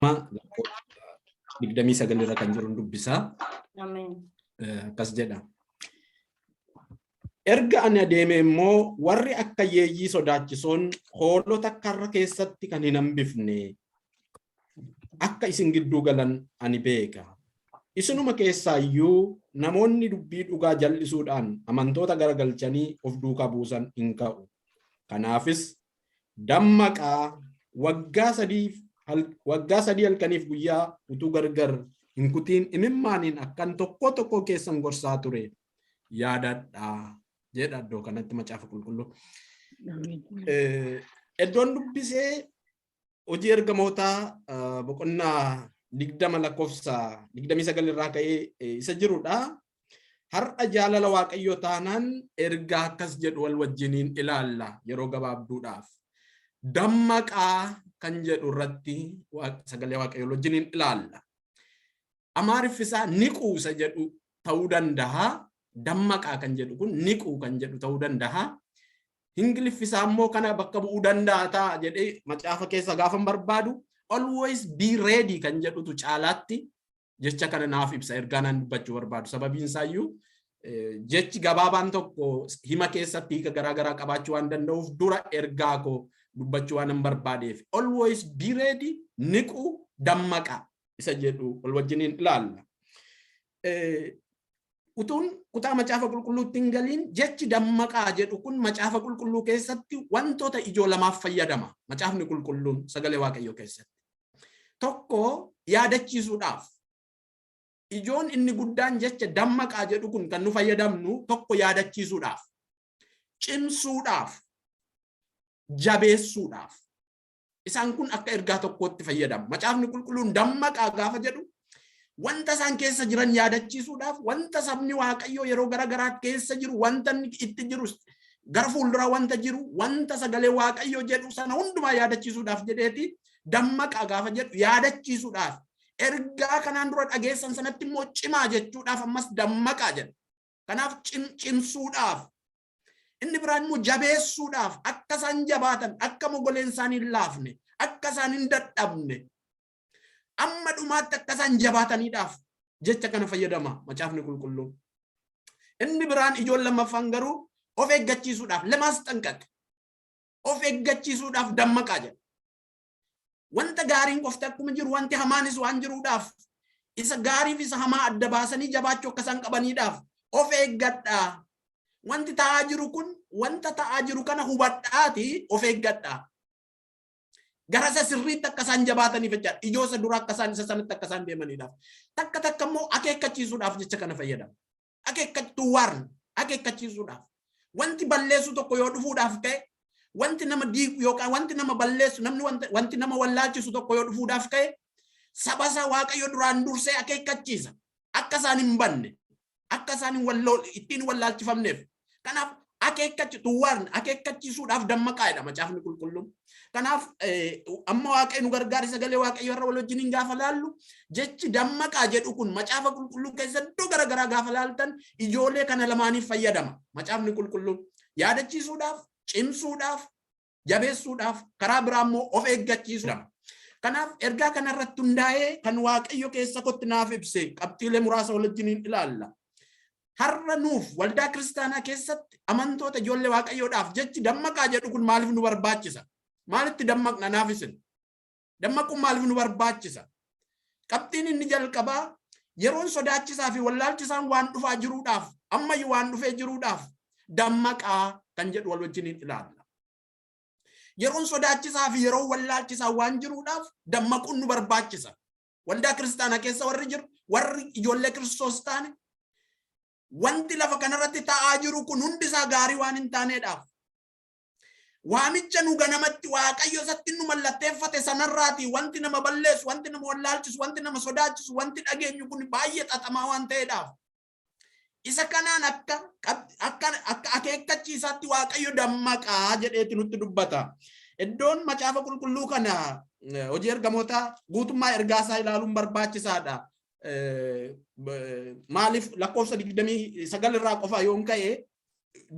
29 irra kan jiru dubbisaa. Ameen. Akkas jedha. Erga ani adeeme immoo warri akka yeeyyii sodaachisoon hoolota karra keessatti kan hin hambifne akka isin gidduu galan ani beeka. Isinuma keessaa iyyuu namoonni dubbii dhugaa jal'isuudhaan amantoota garagalchanii of duukaa buusan hin ka'u. Kanaafis dammaqaa, waggaa 3 halkaniif guyyaa utuu gargar hin kutiin imimmaaniin akkan tokko tokko keessan gorsaa ture yaadadhaa jedha iddoo kanatti Macaafa Qulqulluu. Iddoon dubbisee Hojii Ergamootaa boqonnaa 20 lakkoofsa 29 irraa ka'ee isa jirudha. Har'a jaalala Waaqayyoo taanaan ergaa akkas jedhu wal wajjiniin ilaalla yeroo gabaabduudhaaf. Dammaqaa kan jedhu irratti sagalee Waaqayyoo wajjiniin ilaalla. Amaariffi isaa niquu isa jedhu ta'uu danda'a. Dammaqaa kan jedhu kun niquu kan jedhu ta'uu danda'a. Ingiliffi isaa immoo kana bakka bu'uu danda'a ta'a jedhee macaafa keessa gaafa barbaadu, "always be ready" kan jedhutu caalaatti jecha kana naaf ibsa, ergaa naan dubbachuu barbaadu. Sababiin isaayyuu jechi gabaabaan tokko hima keessatti hiika garaa garaa qabaachuu waan danda'uuf, dura ergaa koo dubbachuu waan hin barbaadeef, "always be ready", niquu, dammaqa isa jedhu wal wajjiniin ilaalla. Utuun kutaa Macaafa Qulqulluutti hin galiin, jechi dammaqaa jedhu kun Macaafa Qulqulluu keessatti wantoota ijoo lamaaf fayyadama. Macaafni Qulqulluun sagalee Waaqayyoo keessatti. Tokko, yaadachiisuudhaaf. Ijoon inni guddaan jecha dammaqaa jedhu kun kan nu fayyadamnu tokko yaadachiisuudhaaf, cimsuudhaaf, jabeessuudhaaf. Isaan kun akka ergaa tokkootti fayyadamu. Macaafni Qulqulluun dammaqaa gaafa jedhu, wanta isaan keessa jiran yaadachiisuudhaaf, wanta sabni Waaqayyoo yeroo gara garaa keessa jiru, wanta inni itti jiru, gara fuulduraa wanta jiru, wanta sagalee Waaqayyoo jedhu sana hundumaa yaadachiisuudhaaf jedheeti dammaqaa gaafa jedhu yaadachiisuudhaaf. Ergaa kanaan dura dhageessan sanatti immoo cimaa jechuudhaaf ammas dammaqaa jedha. Kanaaf cimsuudhaaf. Inni biraan immoo jabeessuudhaaf, akka isaan jabaatan, akka mogoleen isaanii hin laafne, akka isaan hin dadhabne, amma dhumaatti akka isaan jabaataniidhaaf jecha kana fayyadama Macaafni Qulqulluun. Inni biraan ijoon lammaffaan garuu of eeggachiisuudhaaf, ለማስጠንቀቅ, of eeggachiisuudhaaf dammaqaa jedha. Wanta gaariin qofti akkuma jiru, wanti hamaanis waan jiruudhaaf, isa gaariif isa hamaa adda baasanii jabaachuu akka isaan qabaniidhaaf of eeggadhaa. Wanti ta'aa jiru kun, wanta ta'aa jiru kana hubadhaati of eeggadhaa. Gara isa sirriitti akka isaan jabaataniif jechaadha. Ijoo isa dura akka isaan isa sanatti akka isaan deemaniidhaaf. Takka takka immoo akeekkachiisuudhaaf jecha kana fayyadama. Akeekkachuu, warn, akeekkachiisuudhaaf. Wanti balleessu tokko yoo dhufuudhaaf ka'e, wanti nama diigu yookaan wanti nama balleessu, namni wanti nama wallaalchisu tokko yoo dhufuudhaaf ka'e, saba isaa Waaqayyo duraan dursee akeekkachiisa. Akka isaan hin banne, akka isaan hin ittiin wallaalchifamneef. Kanaaf akeekkachiisu, warn, akeekkachiisuudhaaf dammaqaadha Macaafni Qulqulluun. Kanaaf amma Waaqayyo nu gargaari, sagalee Waaqayyo irra wal wajjiniin gaafa laallu, jechi dammaqaa jedhu kun Macaafa Qulqulluu keessa iddoo garaagaraa gaafa laaltan ijoolee kana lamaaniif fayyadama. Macaafni Qulqulluun yaadachiisuudhaaf, cimsuudhaaf, jabeessuudhaaf, karaa biraa immoo of eeggachiisuudhaaf. Kanaaf ergaa kanarratti hundaa'ee kan Waaqayyo keessa kotti naaf ibse qabxiilee muraasa wal wajjiniin ilaalla. Har'a nuuf waldaa kiristaanaa keessatti amantoota ijoollee Waaqayyoodhaaf jechi dammaqaa jedhu kun maaliif nu barbaachisa? Maalitti dammaqna naaf isin? Dammaquun maaliif nu barbaachisa? Qabxiin inni jalqabaa, yeroon sodaachisaa fi wallaalchisaan waan dhufaa jiruudhaaf, ammayyuu waan dhufee jiruudhaaf dammaqaa kan jedhu wal wajjiniin ilaalla. Yeroon sodaachisaa fi yeroo wallaalchisaa waan jiruudhaaf dammaquun nu barbaachisa. Waldaa kiristaanaa keessa warri jiru, warri ijoollee Kiristoos taane, wanti lafa kanarratti ta'aa jiru kun hundisaa gaarii waan hin taaneedhaaf. Waamicha nu ganamatti Waaqayyo isatti nu mallatteeffate sanarraati wanti nama balleessu, wanti nama wallaalchisu, wanti nama sodaachisu, wanti dhageenyu kun baay'ee xaxamaa waan ta'eedhaaf. Isa kanaan akka akeekkachiisaatti Waaqayyo dammaqaa jedheeti nutti dubbata. Iddoon Macaafa Qulqulluu kana, Hojii Ergamootaa, guutummaa ergaasaa ilaaluun barbaachisaadha. Maaliif, lakkoofsa 29 irraa qofa yoon ka'e,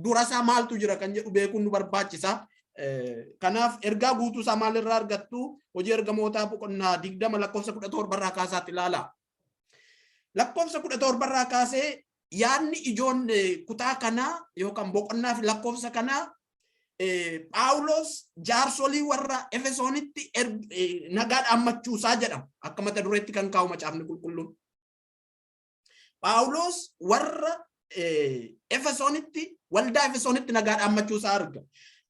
durasaa maaltu jira kan jedhu beekuun nu barbaachisa. Kanaaf ergaa guutuu isaa maalirraa argattu? Hojii Ergamootaa boqonnaa 20 lakkoofsa 17 irraa kaasaatti ilaala. Lakkoofsa 17 irraa kaasee yaadni ijoon kutaa kanaa yookaan boqonnaa fi lakkoofsa kanaa Phaawulos jaarsolii warra Efesoonitti nagaa dhaammachuusaa jedhama. Akka mata dureetti kan kaa'u Macaafni Qulqulluun. Phaawulos warra Efesoonitti, waldaa Efesoonitti nagaa dhaammachuusaa arga.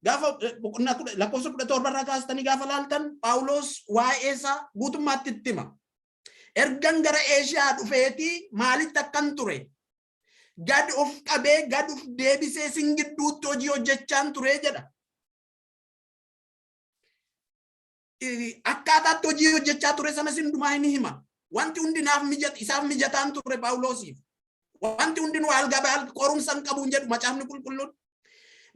Gaafa boqonnaa lakkoofsa 17 irraa kaastanii gaafa laaltan, Phaawulos waa'ee isaa guutummaatti itti hima. Ergan gara Eeshiyaa dhufeetii maalitti akkan ture? Gad of qabee, gad of deebisee sin gidduutti hojii hojjechaan ture jedha. Akkaataatti hojii hojjechaa ture sana sindumaa hin hima. Wanti hundi naaf mijat isaaf mijataan ture Phaawulosiif. Wanti hundinuu algaa baal qorumsa hin qabu hin jedhu Macaafni Qulqulluun.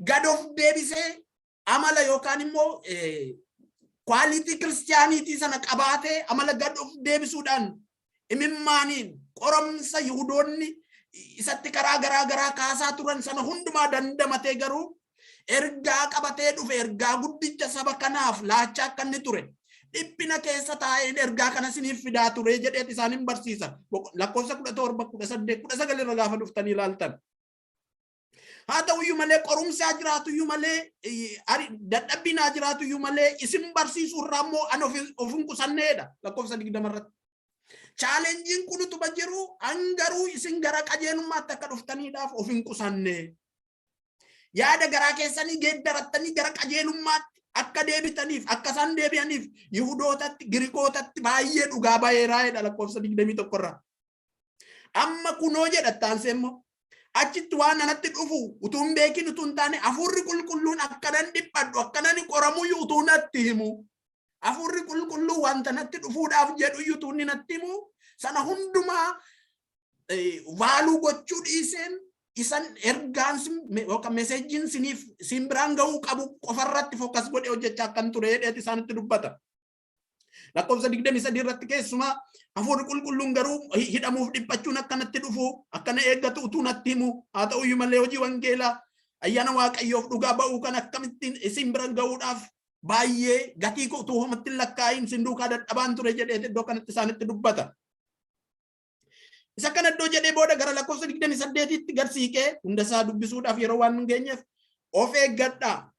Gad of deebisee amala yookaan immoo quality kiristiyaaniitii sana qabaatee, amala gad of deebisuudhaan, imimmaaniin qoromsa Yihudoonni isatti karaa garaa garaa kaasaa turan sana hundumaa dandamatee, garuu ergaa qabatee dhufe, ergaa guddicha saba kanaaf laachaa akka inni ture, dhiphina keessa taa'een ergaa kana isiniif fidaa ture jedheet isaanin barsiisa. Lakkoofsa 17, 18, 19 irra gaafa dhuftanii ilaaltan. Haa ta'uyyuu malee, qorumsi haa jiraatuyyuu malee, dadhabbiin haa jiraatuyyuu malee, isin barsiisuu irraa immoo ani of hin qusanneedha lakkoofsa 20 irratti. Challengeiin kun utuma jiru, an garuu isin gara qajeelummaatti akka dhuftaniidhaaf of hin qusanne. Yaada garaa keessanii geeddarattanii gara qajeelummaatti akka deebitaniif, akka isaan deebi'aniif Yihudootatti, Girikootatti baay'ee dhugaa baheeraa jedha lakkoofsa 21 irraa. Amma kunoo jedha taansee immoo, achitti waan anatti dhufu utuu hin beekin utuu hin taane, Hafuurri Qulqulluun akkanan dhiphadhu, akkanan qoramuyyuu utuu natti himu, Hafuurri Qulqulluu wanta natti dhufuudhaaf jedhu utuu inni natti himu, sana hundumaa value gochuu dhiiseen isan ergaan yookaan messageiin siniif sin biraan ga'uu qabu qofarratti focus godhee hojjechaa akkan ture jedheet isaanitti dubbata. Lakkoofsa 23 irratti keessumaa Hafuurri Qulqulluun garuu hidhamuuf dhiphachuun akkanatti dhufu akkana eeggatu utuu natti himu, haa ta'uyyuu malee hojii wangeelaa ayyaana Waaqayyoof dhugaa ba'uu kan akkamittiin isin bira ga'uudhaaf baay'ee gatii koo utuu homatti hin lakkaa'iin sin duukaa dadhabaan ture jedheet iddoo kanatti isaanitti dubbata. Isa kana iddoo jedhee booda gara lakkoofsa 28tti gad siiqee, hunda isaa dubbisuudhaaf yeroo waan hin geenyeef, of eeggadhaa.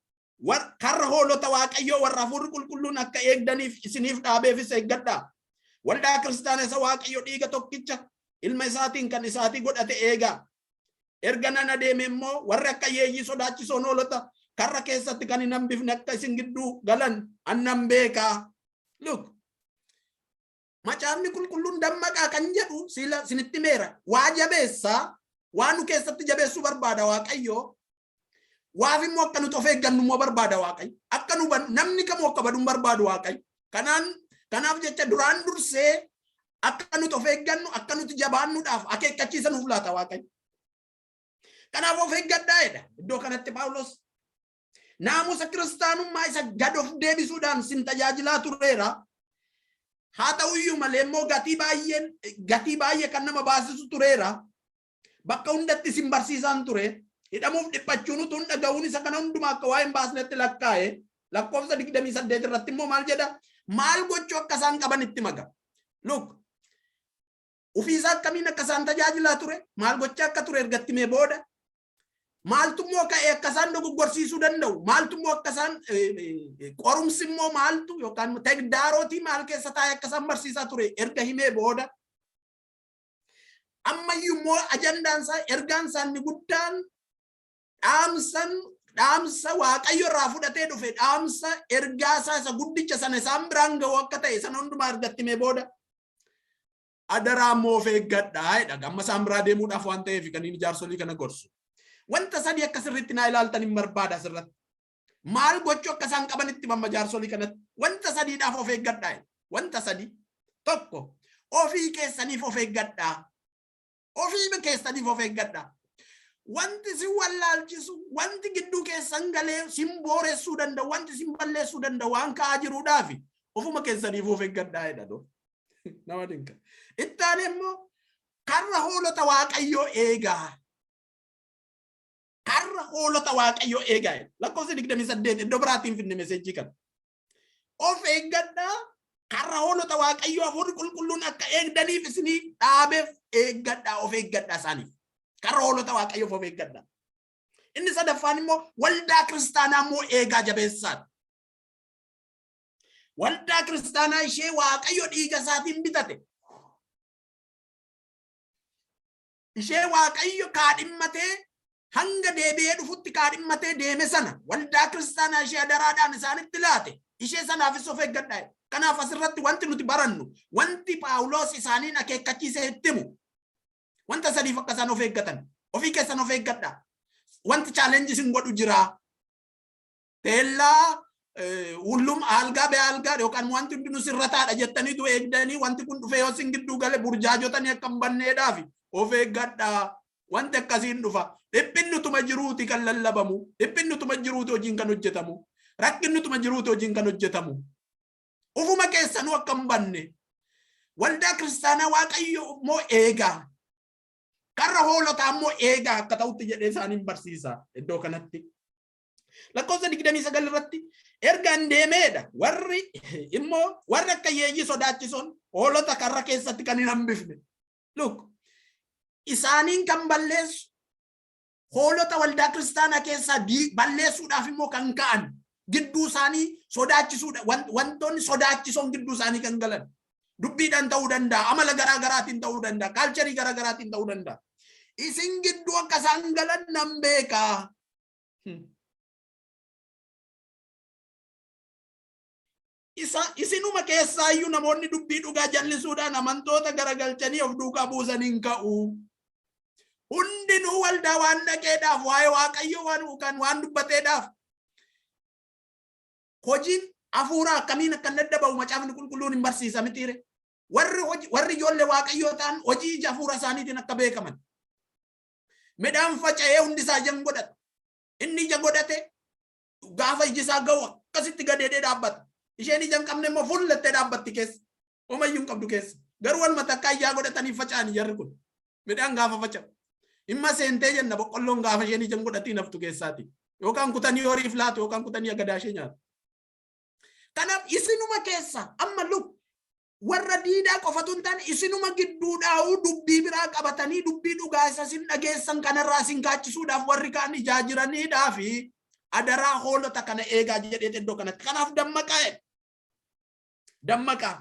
Karra hoolota Waaqayyoo warra Hafuurri Qulqulluun akka eegdaniif isiniif dhaabeefis eeggadhaa. Waldaa kiristaana isa Waaqayyo dhiiga tokkicha ilma isaatiin kan isaatii godhate eegaa. Erga nan adeeme immoo warri akka yeeyyii sodaachisoon hoolota karra keessatti kan hin hambifne akka isin gidduu galan annan beekaa. Look, Macaafni Qulqulluun dammaqaa kan jedhu sila sinitti meera. Waa jabeessaa, waa nu keessatti jabeessuu barbaada Waaqayyo. Waaf immoo akka nuti of eeggannu immoo barbaada Waaqayyo. Akka nu namni kamuu akka badu hin barbaadu Waaqayyo. Kanaaf jecha duraan dursee akka nuti of eeggannu, akka nuti jabaannuudhaaf akeekkachiisa nuuf laata Waaqayyo. Kanaaf of eeggadhaa jedha. Iddoo kanatti Phaawulos naamusa kiristaanummaa isa gad of deebisuudhaan sin tajaajilaa tureera. Haa ta'uyyuu malee immoo gatii baay'ee kan nama baasisu tureera. Bakka hundatti isin barsiisaan ture. Hidhamuuf dhiphachuun utuu hin dhaga'uun isa kana hundumaa akka waa hin baasnetti lakkaa'e. Lakkoofsa 28 irratti immoo maal jedha? Maal gochuu akka isaan qaban itti maga. Look, ofiisaa akkamiin akka isaan tajaajilaa ture, maal gochaa akka ture erga itti himee booda, maaltu immoo ka'ee akka isaan dogoggorsiisuu danda'u, maaltu immoo akka isaan qorumsi immoo maaltu yookaan tegdaarootii maal keessa taa'ee akka isaan barsiisaa ture erga himee booda, ammayyuu immoo ajandaan isaa, ergaan isaa inni guddaan, dhaamsan dhaamsa Waaqayyo irraa fudhatee dhufe, dhaamsa ergaa isaa isa guddicha sana isaan biraan ga'u akka ta'e sana hundumaa erga itti himee booda, adaraa immoo of eeggadhaa jedha. Amma isaan biraa deemuudhaaf waan ta'eef kan inni jaarsolii kana gorsu. Wanta sadii akka sirriitti naa ilaaltan hin barbaada asirratti. Maal gochuu akka isaan qabanitti mamma jaarsolii kanatti. Wanta sadiidhaaf of eeggadhaa jedha. Wanta sadii. Tokko, ofii keessaniif of eeggadhaa. Ofii keessaniif of eeggadhaa. Wanti sin wallaalchisu, wanti gidduu keessan galee sin booressuu danda'u, wanti sin balleessuu danda'u waan ka'aa jiruudhaafi ofuma keessaniif of eeggadhaa jedha. Nama dinqa. Itti immoo karra hoolota Waaqayyoo eegaa. Karra Karra hoolota Waaqayyoo eegaa. Lakkoofsa 28 iddoo biraatiin finne message kana. Of eeggadhaa, karra hoolota Waaqayyoo Hafuurri Qulqulluun akka eegdaniif isinii dhaabeef eeggadhaa, of eeggadhaa isaaniif. Karra hoolota Waaqayyoof of eeggadhaa. Inni sadaffaan immoo waldaa kiristaanaa immoo eegaa jabeessaadha. Waldaa kiristaanaa ishee Waaqayyo dhiiga isaatiin bitate. Ishee Waaqayyo kaadhimmatee hanga deebi'ee dhufutti kaadhimmatee deeme sana, waldaa kiristaanaa ishee adaraadhaan isaanitti laate, ishee sanaafis of eeggadhaa. Kanaaf asirratti wanti nuti barannu, wanti Phaawulos isaaniin akeekkachiisee itti himu, wanta sadiif akka isaan of eeggatan. Ofii keessan of eeggadhaa. Wanti challenge isin godhu jira. Teellaa ሁሉም አልጋ በአልጋ yookaan wanti hundinuu sirrataadha jettaniitu eegdanii, wanti kun dhufee yoo isin gidduu gale burjaajotanii akka hin banneedhaaf of eeggadhaa. Wanti akkasiin dhufa. Dhiphinni utuma jiruuti kan lallabamu. Dhiphinni utuma jiruuti hojiin kan hojjetamu. Rakkinni utuma jiruuti hojiin kan hojjetamu. Ufuma keessanuu akka hin banne. Waldaa kiristaanaa Waaqayyo immoo eegaa. Karra hoolotaa immoo eegaa akka ta'utti jedhee isaaniin barsiisa iddoo kanatti. Lakkoofsa 29 irratti erga hin deemeedha. Warri immoo warri akka yeeyyii sodaachisoon hoolota karra keessatti kan hin hambifne. Look, isaaniin kan balleessu, hoolota waldaa kiristaanaa keessaa balleessuudhaaf immoo kan ka'an, gidduu isaanii sodaachisuudha, wantoonni sodaachisoon gidduu isaanii kan galan dubbiidhaan ta'uu danda'a, amala garaa garaatiin ta'uu danda'a, culture garaa garaatiin ta'uu danda'a. Isin gidduu akka isaan galan nan beekaa. Isa isinuma keessaayyuu namoonni dubbii dhugaa jallisuudhaan amantoota garagalchanii of duukaa buusanii hin ka'u. Hundinuu waldaa waan dhaqeedhaaf, waa'ee Waaqayyoo waan kan waan dubbateedhaaf, hojiin hafuuraa akkamiin akka inni adda ba'u Macaafni Qulqulluun hin barsiisa mitiire. Warri ijoollee Waaqayyoo ta'an hojii ija hafuura isaaniitiin akka beekaman. Midhaan faca'ee hundi isaa ija hin godhatu. Inni ija godhate gaafa iji isaa ga'u akkasitti gadeedee dhaabbata. Isheen ija hin qabne immoo fuullattee dhaabbatti keessa. Homayyuu hin qabdu keessa. Garuu waluma takkaa ijaa godhatanii faca'an jarri kun. Midhaan gaafa faca'u. Dhimma seentee jenna boqqolloon gaafa isheen ija hin godhatiin haftu keessaati. Yookaan kutanii horiif laatu, yookaan kutanii agadaa ishee nyaatu. Kanaaf isinuma keessa amma, look, warra diidaa qofatu hin taane, isinuma gidduudhaa'uu dubbii biraa qabatanii dubbii dhugaa isa isin dhageessan kanarraa isin kaachisuudhaaf warri kaan ijaa jiraniidhaa fi adaraa hoolota kana eegaa jedhee iddoo kanatti. Kanaaf dammaqaa jedhe. Dammaqaa.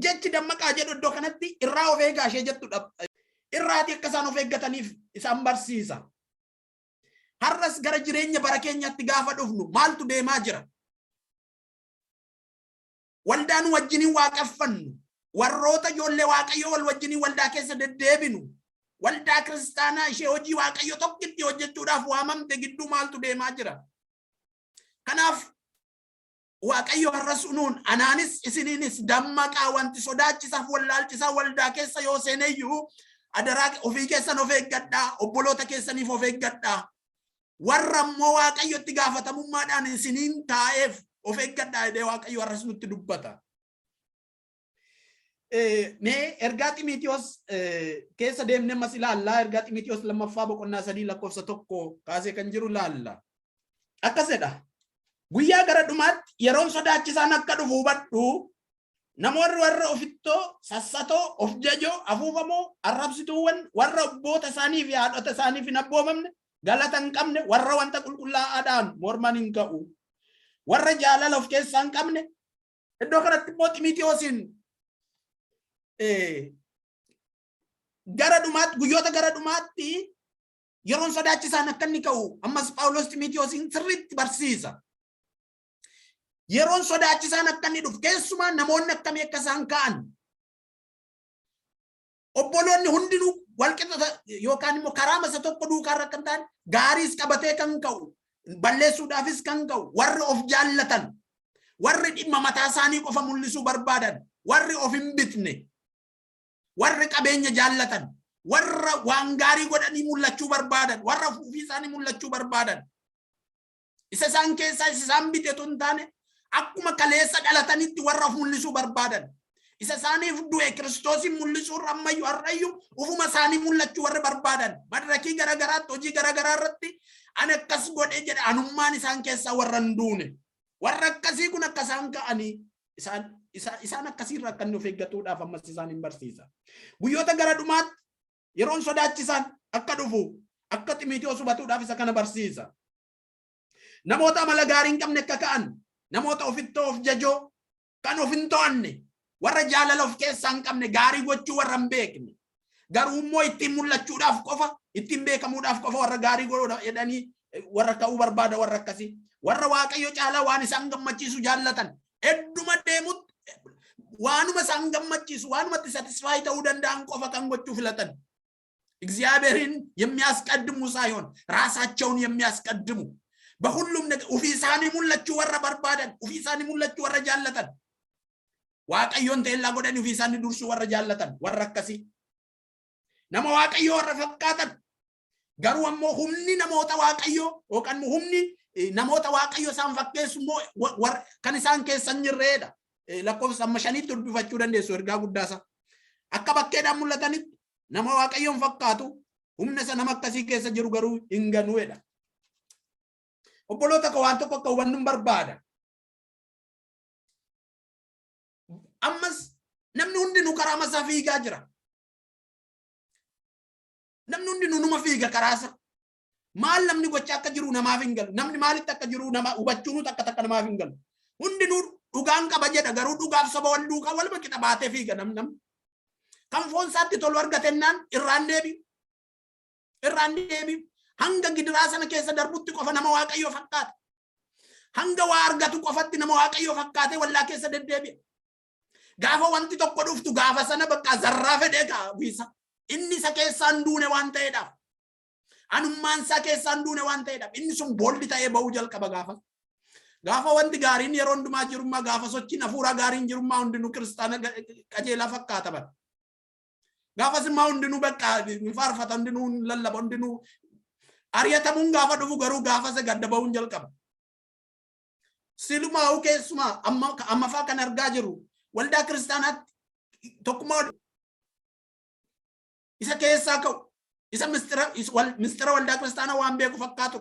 Jechi dammaqaa jedhu iddoo kanatti irraa of eegaa ishee jettudha. Irraati akka isaan of eeggataniif isaan barsiisa. Har'as gara jireenya bara keenyatti gaafa dhufnu maaltu deemaa jira? Waldaan wajjiniin waaqeffannu, warroota ijoollee Waaqayyoo wal wajjiniin waldaa keessa deddeebinu, waldaa kiristaanaa ishee hojii Waaqayyo tokkitti hojjechuudhaaf waamamte gidduu maaltu deemaa jira? Kanaaf Waaqayyo har'as nuun, anaanis isiniinis dammaqaa. Wanti sodaachisaaf wallaalchisaa waldaa keessa yoo seeneyyuu, adaraa ofii keessan of eeggadhaa, obboloota keessaniif of eeggadhaa, warra immoo Waaqayyotti gaafatamummaadhaan isiniin taa'eef of eeggadhaa jedhee Waaqayyo har'as nutti dubbata. Mee ergaa Ximiitiyoos keessa deemnee ammas ilaallaa. Ergaa Ximiitiyoos lammaffaa boqonnaa 3 lakkoofsa 1 kaasee kan jiru ilaalla. Akkas jedha. Guyyaa gara dhumaatti yeroon sodaachisaan akka dhufu hubadhu. Namoonni warra ofittoo, sassatoo, of jajoo, afuufamoo, arrabsituuwwan, warra abboota isaanii fi haadhota isaaniif hin abboomamne, galata hin qabne, warra wanta qulqullaa'aadhaan morman hin ka'u. Warra jaalala of keessaa hin qabne. Iddoo kanatti immoo Ximiitiyoosiin gara dhumaatti, guyyoota gara dhumaatti yeroon sodaachisaan akka inni ka'u ammas Phaawulos Ximiitiyoosiin sirriitti barsiisa. Yeroon sodaachisaan akka inni dhufu, keessumaa namoonni akkamii akka isaan ka'an, obboloonni hundinuu walqixa yookaan immoo karaa masa tokko duukaarra kan ta'an, gaariis qabatee kan ka'u, balleessuudhaafis kan ka'u, warri of jaallatan, warri dhimma mataa isaanii qofa mul'isuu barbaadan, warri of hin bitne, warri qabeenya jaallatan, warra waan gaarii godhanii mul'achuu barbaadan, warra ofii isaanii mul'achuu barbaadan, isa isaan keessaa isa isaan bitetu hin taane, akkuma kaleessa dhalatanitti warra of mul'isuu barbaadan. Isa isaaniif du'e Kiristoosin mul'isuurra ammayyuu har'ayyuu ufuma isaanii mul'achuu warri barbaadan madrakii garaagaraatti, hojii garaagaraa irratti ani akkas godhe jedhe, anummaan isaan keessaa warra hin duune. Warra akkasii kun akka isaan ka'anii isaan akkasiirra akka inni of eeggatuudhaaf ammas isaan hin barsiisa. Guyyoota gara dhumaatti yeroon sodaachisaan akka dhufu akka Ximiitiyoos hubatuudhaaf isa kana barsiisa. Namoota amala gaarii hin qabne akka ka'an, namoota ofittoo, of jajoo, kan of hin to'anne, warra jaalala of keessaa hin qabne, gaarii gochuu warra hin beekne, garuu immoo ittiin mul'achuudhaaf qofa, ittiin beekamuudhaaf qofa warra gaarii godhuudha jedhanii warra ka'uu barbaada, warra akkasii, warra Waaqayyo caalaa waan isaan gammachiisu jaallatan, hedduma deemutti waanuma isaan gammachiisu, waanumatti satisfy ta'uu danda'an qofa kan gochuu filatan, እግዚአብሔርን የሚያስቀድሙ ሳይሆን ራሳቸውን የሚያስቀድሙ፣ በሁሉም ነገር ofii isaanii mul'achuu warra barbaadan, ofii isaanii mul'achuu warra jaallatan, Waaqayyoon teellaa godhanii ofii isaanii dursuu warra jaallatan, warra akkasii nama Waaqayyoo warra fakkaatan, garuu ammoo humni namoota Waaqayyoo yookaan humni namoota Waaqayyoo isaan fakkeessu immoo kan isaan keessa hin jirreedha. Lakkoofsa amma shaniitti dubbifachuu dandeessu ergaa guddaasa. Akka bakkeedhaan mul'atanitti nama Waaqayyoon fakkaatu, humna isa nama akkasii keessa jiru garuu hin ganuedha. Obboloota koo, waan tokko akka hubannu hin barbaada. Ammas namni hundinuu karaa masaa fiigaa jira. Namni hundinuu numa fiiga karaa isaa. Maal namni gochaa akka jiru namaaf hin galu. Namni maalitti akka jiru nama hubachuun takka takka namaaf hin galu. Hundinuu dhugaan qaba jedha, garuu dhugaaf soba wal duukaa waluma qixa baatee fiiga namni. Kan foon isaatti tolu argatennaan irraan deebi'u. Irraan deebi'u. Hanga gidiraa sana keessa darbutti qofa nama Waaqayyoo fakkaata. Hanga waa argatu qofatti nama Waaqayyoo fakkaatee wallaa keessa deddeebi'a. Gaafa wanti tokko dhuftu, gaafa sana bakka zarraa fedhee ka'a. Inni isa keessaan duune waan ta'eedhaaf. Anummaan isaa keessaan duune waan ta'eedhaaf. Inni sun booldi ta'ee ba'uu jalqaba gaafa. Gaafa wanti gaariin yeroo hundumaa jirummaa, gaafa sochiin hafuuraa gaariin jirummaa, hundinuu kiristaana qajeelaa fakkaata bara. Gaafas immoo hundinuu bakka hin faarfata, hundinuu hin lallaba, hundinuu ari'atamuun gaafa dhufu garuu gaafa isa gadda ba'uun jalqaba. Silumaa'uu keessumaa amma amma fa'aa kan argaa jirru waldaa kiristaanaatti tokkummaa isa keessaa ka'u, isa mistira waldaa kiristaanaa waan beeku fakkaatu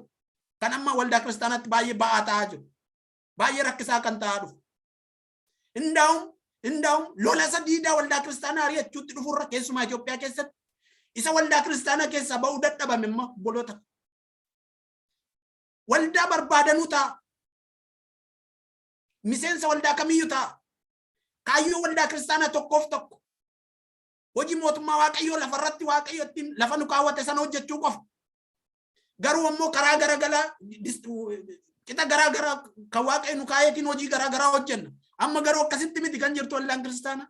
kan amma waldaa kiristaanaatti baay'ee ba'aa ta'aa jiru. Baay'ee rakkisaa kan ta'aa dhufu. Indaa'um lola isa diidaa waldaa kiristaanaa ari'achuutti dhufurra, keessumaa Itoophiyaa keessatti isa waldaa kiristaanaa keessaa ba'uu dadhabame immoo, obboloota. Waldaa barbaadanuu ta'a. Miseensa waldaa kamiyyuu ta'a. Kaayyoo waldaa kiristaanaa tokkoof tokko. Hojii mootummaa Waaqayyoo lafarratti Waaqayyo ittiin lafa nu kaawwate sana hojjechuu qofa. Garuu ammoo karaa garagalaa, qixa garaa garaa kan Waaqayyo nu kaayeetiin hojii garaa garaa hojjenna. Amma garuu akkasitti miti kan jirtu waldaan kiristaanaa.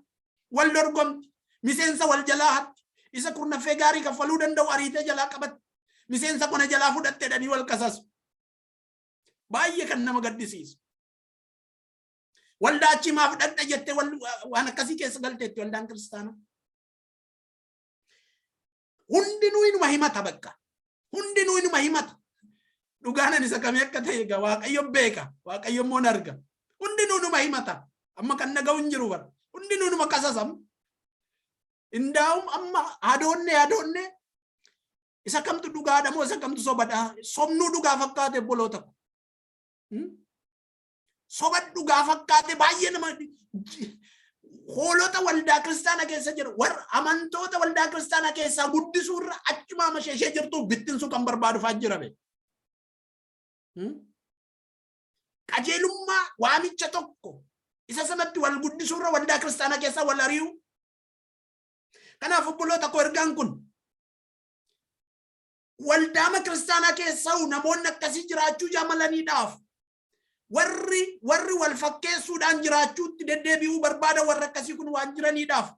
Wal dorgomti. Miseensa wal jalaa hatti. Isa kurnaffee gaarii kaffaluu danda'u ariitee jalaa qabatti. Miseensa kana jalaa fudhatte jedhanii wal qasasu. Baay'ee kan nama gaddisiisu. Waldaa achii maaf dhaqxa jettee waan akkasii keessa galteetti waldaan kiristaanaa. Hundinuu inuma himata bakka. Hundinuu inuma himata. Dhugaan isa kamii akka ta'e egaa Waaqayyo beeka. Waaqayyo immoo arga. Hundinuu inuma himata. Amma kan dhaga'u hin jiru bara. Hundinuu inuma qasasam. Indaa'um amma hadoonne hadoonne isa kamtu dhugaadha moo isa kamtu sobadha? Sobnuu dhugaa fakkaate, obboloota ko. Soba dhugaa fakkaate baay'ee nama hoolota waldaa kiristaanaa keessa jiru, warra amantoota waldaa kiristaanaa keessaa guddisuu irra achuma amashee ishee jirtu bittinsuu kan barbaadu fa'aa jira be. Qajeelummaa waamicha tokko isa sanatti wal guddisuu irra waldaa kiristaanaa keessaa wal ari'u. Kanaaf obboloota koo, ergaan kun waldaama kiristaanaa keessaa namoonni akkasii jiraachuu jaamalaniidhaaf, warri wal fakkeessuudhaan jiraachuutti deddeebi'uu barbaada, warra akkasii kun waan jiraniidhaaf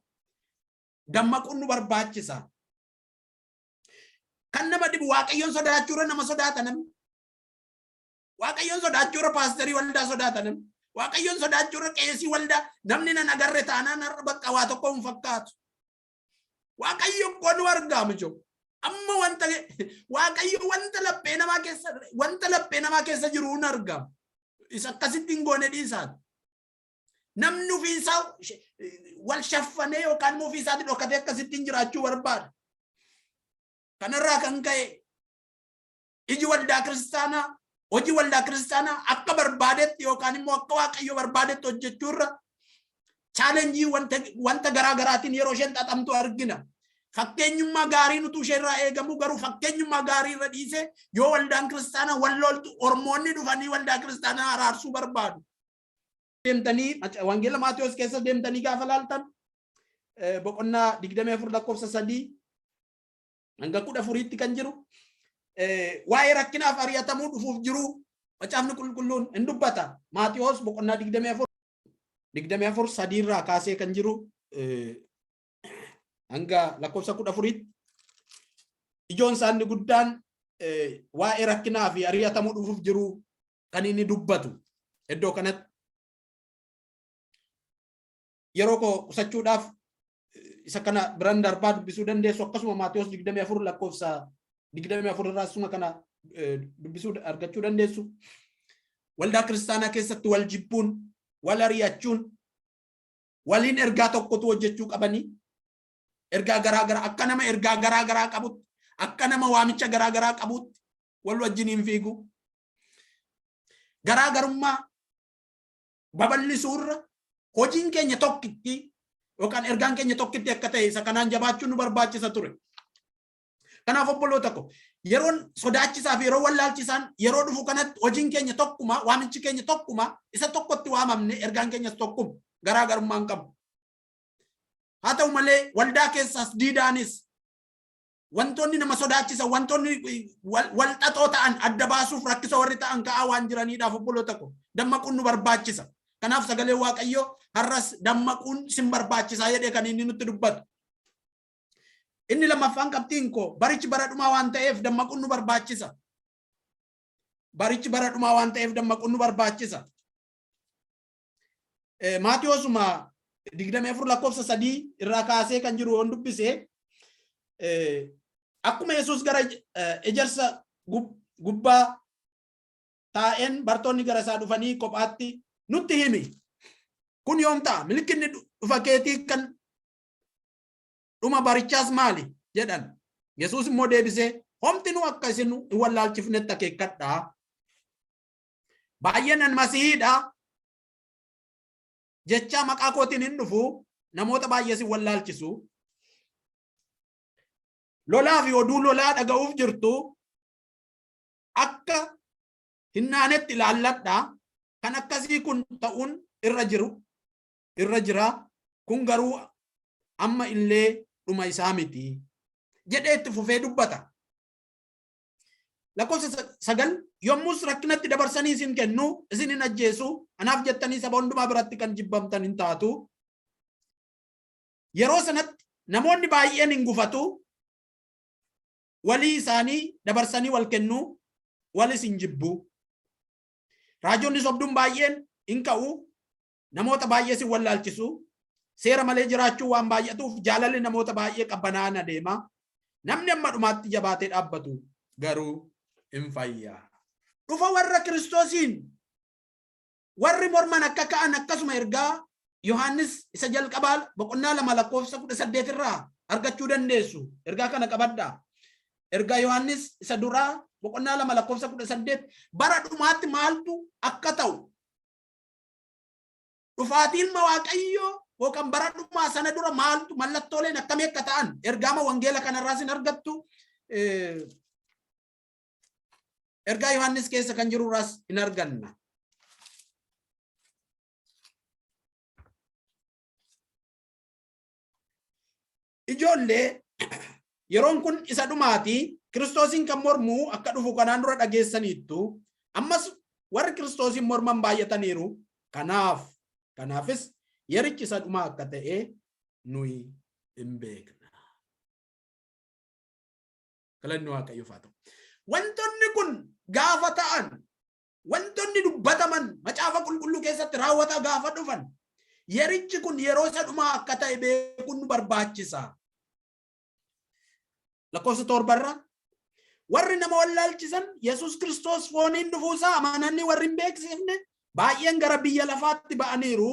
dammaquun nu barbaachisa. Kan nama dhibu Waaqayyoon sodaachuurra nama sodaata namni. Waaqayyoon sodaachuurra paasterii waldaa sodaata namni. Waaqayyoon sodaachuurra qeesii waldaa namni nan agarre taanaan har'a bakka waa tokko hin fakkaatu. Waaqayyo koo nu argaamu jiru. Amma wanta Waaqayyo wanta laphee namaa keessa jiru hin argamu. Isa akkasitti hin goone dhiisaati. Namni ofiisaa wal shaffanee yookaan immoo ofiisaatii dhokatee akkasittiin jiraachuu barbaada. Kanarraa kan ka'e iji waldaa kiristaanaa, hojii waldaa kiristaanaa akka barbaadetti yookaan immoo akka Waaqayyo barbaadetti hojjechuu irra challenge wanta garaa garaatiin yeroo isheen xaxamtu argina. Fakkeenyummaa gaariin utuu ishee irraa eegamu garuu fakkeenyummaa gaarii irra dhiisee yoo waldaan kiristaanaa wal loltu ormoonni dhufanii waldaa kiristaanaa araarsuu barbaadu. Deemtanii Wangeela Maatiyos keessa deemtanii gaafa laaltan, boqonnaa 24 lakkoofsa 3 hanga 14tti kan jiru, waa'ee rakkinaaf ari'atamuu dhufuuf jiru Macaafni Qulqulluun hin dubbata. Maatiyos boqonnaa 24 24 sadiirraa kaasee kan jiru hanga lakkoofsa 14tti, ijoon isaa inni guddaan waa'ee rakkinaa fi ari'atamuu dhufuuf jiru kan inni dubbatu iddoo kanatti. Yeroo koo qusachuudhaaf isa kana biran darbaa, dubbisuu dandeessu. Akkasuma Maatiyos 24 lakkoofsa 24 irraa asuma kana dubbisuu argachuu dandeessu. Waldaa kiristaanaa keessatti wal jibbuun, wal ari'achuun, waliin ergaa tokkotu hojjechuu qabanii ergaa garaa garaa, akka nama ergaa garaa garaa qabutti, akka nama waamicha garaa garaa qabutti wal wajjiniin fiigu. Garaa garummaa babal'isuurra hojiin keenya tokkitti yookaan ergaan keenya tokkitti akka ta'e isa kanaan jabaachuun nu barbaachisa ture. Kanaaf obboloota ko, yeroon sodaachisaa fi yeroo wallaalchisaan yeroo dhufu kanatti hojiin keenya tokkuma, waamichi keenya tokkuma, isa tokkotti waamamne, ergaan keenyas tokkuma, garaa garummaa hin qabu. Haa ta'u malee waldaa keessaas diidaanis wantoonni nama sodaachisan, wantoonni wal xaxoo ta'an, adda baasuuf rakkisoo warri ta'an ka'aa waan jiraniidhaaf, obboloota ko, dammaquun nu barbaachisa. Kanaaf sagalee Waaqayyoo har'as dammaquun sin barbaachisaa jedhee kan inni nutti dubbatu. Inni lammaffaan qabxiin koo, barichi bara dhumaa waan ta'eef dammaquun nu barbaachisa. Barichi bara dhumaa waan ta'eef dammaquun nu barbaachisa. Maatiyoosuma 24 lakkoofsa 3 irraa kaasee kan jiru yoon dubbise, akkuma Yesuus gara ejersa gubbaa taa'een bartoonni gara isaa dhufanii kophaatti, "Nutti himi, kun yoom ta'a? Milikinni dhufa keetii kan dhuma barichaas maali?" jedhan. Yesuus immoo deebisee, "Homtinuu akka isin hin wallaalchifnetti akeekkadhaa. Baay'een an Masihiidha jechaa maqaa kootiin hin dhufu, namoota baay'ees hin wallaalchisu. Lolaa fi oduu lolaa dhaga'uuf jirtu, akka hin naanetti ilaalladhaa. Kan akkasii kun ta'uun irra jiru irra jira, kun garuu amma illee dhuma isaa miti," jedhee itti fufee dubbata. Lakkoofsa 9, "Yommus rakkinatti dabarsanii isin kennu, isin hin ajjeesu, anaaf jettanii saba hundumaa biratti kan jibbamtan hin taatu. Yeroo sanatti namoonni baay'een hin gufatu, walii isaanii dabarsanii wal kennu, walis hin jibbu. Raajonni sobduun baay'een hin ka'u, namoota baay'ees hin wallaalchisu. Seera malee jiraachuu waan baay'atuuf jaalalli namoota baay'ee qabbanaa'an adeema. Namni amma dhumaatti jabaatee dhaabbatu garuu hin fayya." Dhufa warra Kiristoosiin warri morman akka ka'an akkasuma ergaa Yohaannis isa jalqabaa boqonnaa 2 lakkoofsa 18 irraa argachuu dandeessu. Ergaa kana qabadhaa. Ergaa Yohaannis isa duraa boqonnaa 2 lakkoofsa 18, bara dhumaatti maaltu akka ta'u, dhufaatii ilma Waaqayyoo yookaan bara dhumaa sana dura maaltu, mallattooleen akkamii akka ta'an ergaama wangeela kanarraas hin argattu. Ergaa Yohaannis keessa kan jirurraas hin arganna. Ijoollee, yeroon kun isa dhumaati. Kiristoosiin kan mormu akka dhufu kanaan dura dhageessaniittu. Ammas warri Kiristoosiin morman baay'ataniiru. Kanaafis yerichi isa dhumaa akka ta'e nuyi hin beekna. Galanni Waaqayyoof haa ta'u. Wantoonni kun gaafa ta'an, wantoonni dubbataman Macaafa Qulqulluu keessatti raawwataa gaafa dhufan, yerichi kun yeroo isa dhumaa akka ta'e beekuun nu barbaachisa. Lakkoofsa 7rra, "Warri nama wallaalchisan, Yesus Kiristoos fooniin dhufuusaa amananii warri hin beeksifne baay'een gara biyya lafaatti ba'aniiru."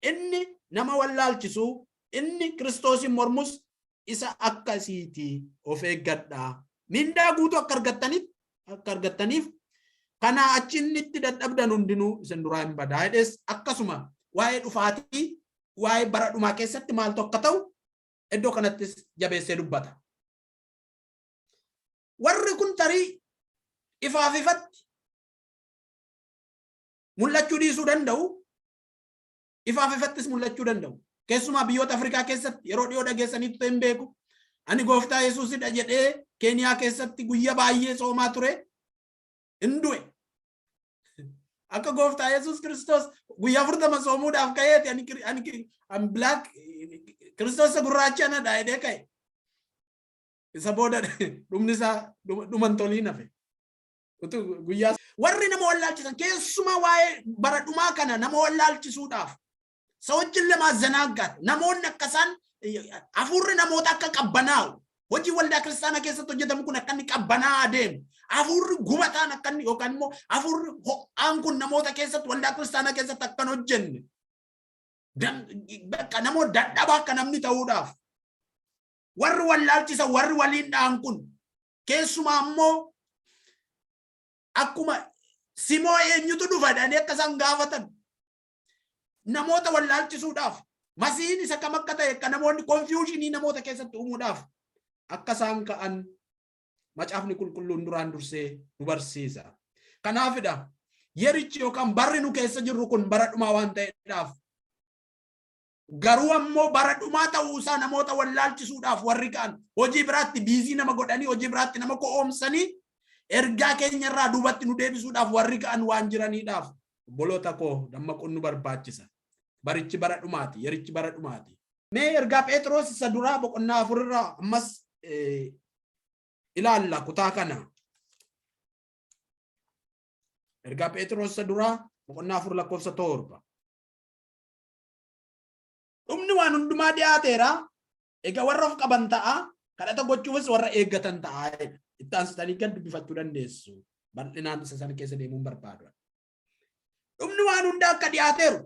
Inni nama wallaalchisu, inni Kiristoosin mormus isa akkasiiti, of eeggadhaa. Mindaa guutuu akka argattaniif, kanaa achi inni itti dadhabdan hundinuu isin duraa hin badaa jedhes. Akkasuma waa'ee dhufaatii, waa'ee bara dhumaa keessatti maaltu akka ta'u iddoo kanattis jabeessee dubbata. Warri kun tarii ifaaf ifatti mul'achuu dhiisuu danda'u, ifaaf ifattis mul'achuu danda'u. Keessumaa biyyoota Afrikaa keessatti yeroo dhiyoo dhageessaniitu ta'e hin beeku. "Ani Gooftaa Yesuusidha" jedhee Keeniyaa keessatti guyyaa baay'ee soomaa ture, hin du'e. Akka Gooftaa Yesuus Kiristoos guyyaa 40 soomuudhaaf ka'eeti, ani black Kiristoos gurraacha anadha" jedhee ka'e. Isa booda dhumni isaa dhuman toliin hafe. Guyyaa warri nama wallaalchisan, keessumaa waa'ee bara dhumaa kana nama wallaalchisuudhaaf, ሰዎችን ለማዘናጋት, namoonni akka isaan hafuurri namoota akka qabbanaa'u, hojii waldaa kiristaanaa keessatti hojjetamu kun akka inni qabbanaa'aa adeemu, hafuurri gubataan akka inni yookaan immoo hafuurri ho'aan kun namoota keessatti, waldaa kiristaanaa keessatti akka hin hojjenne, bakka namoota dadhabaa akka namni ta'uudhaaf warri wallaalchisan, warri waliin dha'an kun, keessumaa immoo akkuma simoo eenyutu dhufa jedhanii akka isaan gaafatan namoota wallaalchisuudhaaf, masiin isa kam akka ta'e akka namoonni confusion namoota keessatti uumuudhaaf akka isaan ka'an Macaafni Qulqulluun duraan dursee nu barsiisa. Kanaafidha yerichi yookaan barri nu keessa jirru kun bara dhumaa waan ta'eedhaaf. Garuu ammoo bara dhumaa ta'uusaa namoota wallaalchisuudhaaf warri ka'an hojii biraatti busy nama godhanii, hojii biraatti nama ko'oomsanii, ergaa keenya irraa duubatti nu deebisuudhaaf warri ka'an waan jiraniidhaaf, obboloota koo, dammaquun nu barbaachisa. Barichi bara dhumaati, yerichi bara dhumaati. Mee ergaa Phexros isa duraa boqonnaa 4 irraa ammas ilaalla kutaa kana. Ergaa Phexros isa duraa boqonnaa 4 lakkoofsa 7. "Dhumni waan hundumaa dhiyaateera. Egaa warra of qaban ta'a. Kadhata gochuufis warra eeggatan ta'a." Itti aansitanii gad dubbifachuu dandeessu. Bal'inaan isa sana keessa deemuun barbaadu. Dhumni waan hundaa akka dhiyaateeru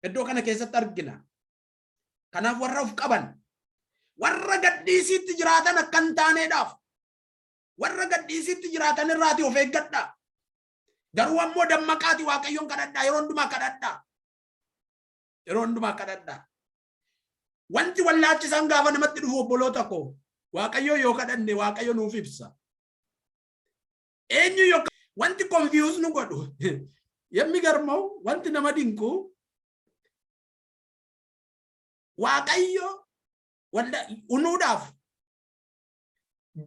iddoo kana keessatti argina. Kanaaf warra of qaban, warra gadhiisiitti jiraatan akka hin taaneedhaaf, warra gadhiisiitti jiraatan irraati of eeggadhaa. Garuu ammoo dammaqaati Waaqayyoon kadhadhaa, yeroo hundumaa kadhadhaa. Yeroo hundumaa kadhadhaa. Wanti wallaalchisaan gaafa namatti dhufu, obboloota koo, Waaqayyo yoo kadhanne Waaqayyo nuuf ibsa. Eenyu yoo wanti confuse nu godhu, የሚገርመው wanti nama dinqu, Waaqayyo unuudhaaf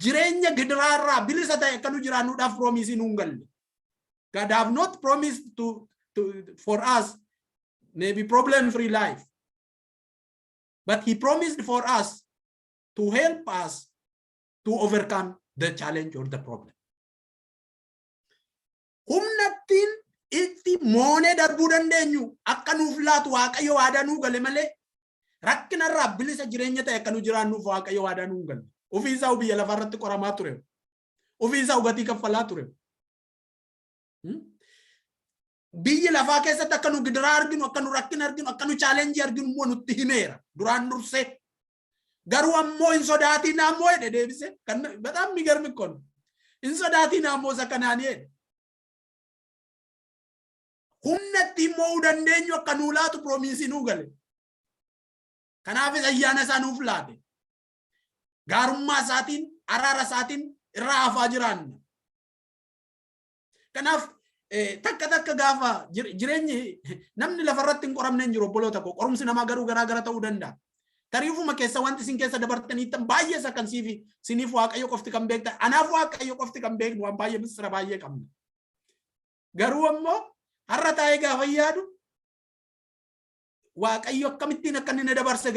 jireenya gidiraa irraa bilisa ta'e akka nu jiraannuudhaaf promise nuun galle. God have not promised to for us maybe problem free life. But he promised for us to help us to overcome the challenge or the problem. Humna ittiin itti moonee darbuu dandeenyu akka nuuf laatu Waaqayyo waadaa nuu gale malee, rakkinarraa bilisa jireenya ta'e akka nu jiraannuuf Waaqayyo waadaa nuu galle. Ofii isaa biyya lafaarratti qoramaa ture. Ofii isaa gatii kaffalaa ture. Biyyi lafaa keessatti akka nu gidiraa arginu, akka nu rakkina arginu, akka nu challenge arginu immoo nutti himeera duraan dursee. Garuu ammoo "hin sodaatiin ammoo" jedhe deebise. Kan በጣም የሚገርም እኮ ነው። "Hin sodaatiin ammoo isa kanaan" jedhe. Humna ittiin mo'uu dandeenyu akka nuu laatu promise nuu gale. Kanaafis ayyaana isaa nuuf laate. Gaarummaa isaatiin, araara isaatiin irraa hafaa jiraanna. Kanaaf takka takka gaafa jireenyi, namni lafarratti hin qoramne hin jiru, obboloota koo. Qorumsi namaa garuu garaa gara ta'uu danda'a. Tarii ufuma keessa wanti isin keessa dabartanii baay'ee isa kan siifi siniif Waaqayyo qofti kan beektan, anaaf Waaqayyo qofti kan beeknu, waan baay'ee, misira baay'ee qabna. Garuu ammoo har'a taa'ee gaafa yaadu, Waaqayyo akkamittiin akka inni na dabarse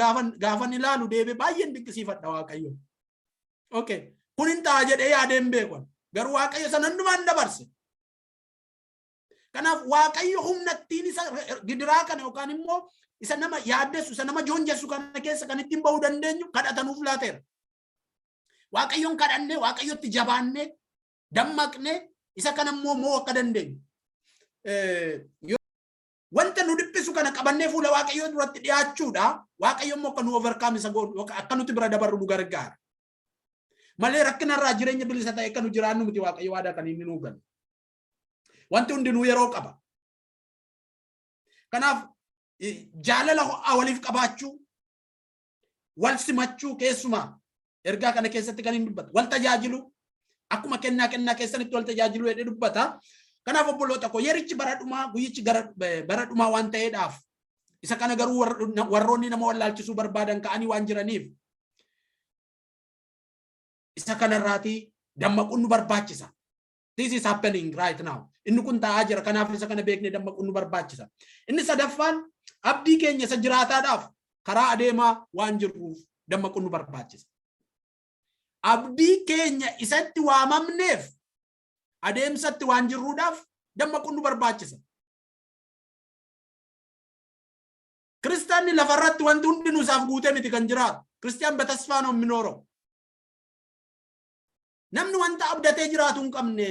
gaafan ilaalu deebi'ee baay'een dinqisiifadha Waaqayyo. Okay. Kun hin ta'a jedhee yaadee hin beeku. Garuu Waaqayyo sana hundumaan dabarse. Kanaaf Waaqayyo humna ittiin isa gidiraa kana yookaan immoo isa nama yaaddessu, isa nama joonjessu kana keessa kan ittiin bahuu dandeenyu kadhatanuuf laateera. Waaqayyoon kadhannee, Waaqayyotti jabaannee, dammaqnee isa kana immoo moo akka dandeenyu. Wanta nu dhiphisu rakkisu kana qabannee fuula Waaqayyoo duratti dhiyaachuudha. Waaqayyo immoo akka nu overcome isa goonu yookaan akka nuti bira dabarru nu gargaara. Malee rakkina irraa jireenya bilisa ta'e akka nu jiraannu miti Waaqayyo waadaa kan inni nuu galu. Wanti hundinuu yeroo qaba. Kanaaf jaalala ho'aa waliif qabaachuu, wal simachuu, keessumaa ergaa kana keessatti kan hin dubbatu. Wal tajaajilu, akkuma kennaa kennaa keessanitti wal tajaajilu jedhee dubbata. Kanaaf obboloota koo, yerichi bara dhumaa, guyyichi gara bara dhumaa waan ta'eedhaaf, isa kana garuu warroonni nama wallaalchisuu barbaadan ka'anii waan jiraniif, isa kanarraatii dammaquun nu barbaachisa. This is happening right now. Inni kun ta'aa jira. Kanaaf isa kana beeknee dammaquun nu barbaachisa. Inni sadaffaan, abdii keenya isa jiraataadhaaf karaa adeemaa waan jirruuf dammaquun nu barbaachisa. Abdii keenya isatti waamamneef adeemsatti waan jirruudhaaf dammaquun nu barbaachisa. Kiristaanni lafarratti wanti hundinuu isaaf guutee miti kan jiraatu. ክርስቲያን በተስፋ ነው የሚኖረው. Namni wanta abdatee jiraatu hin qabne,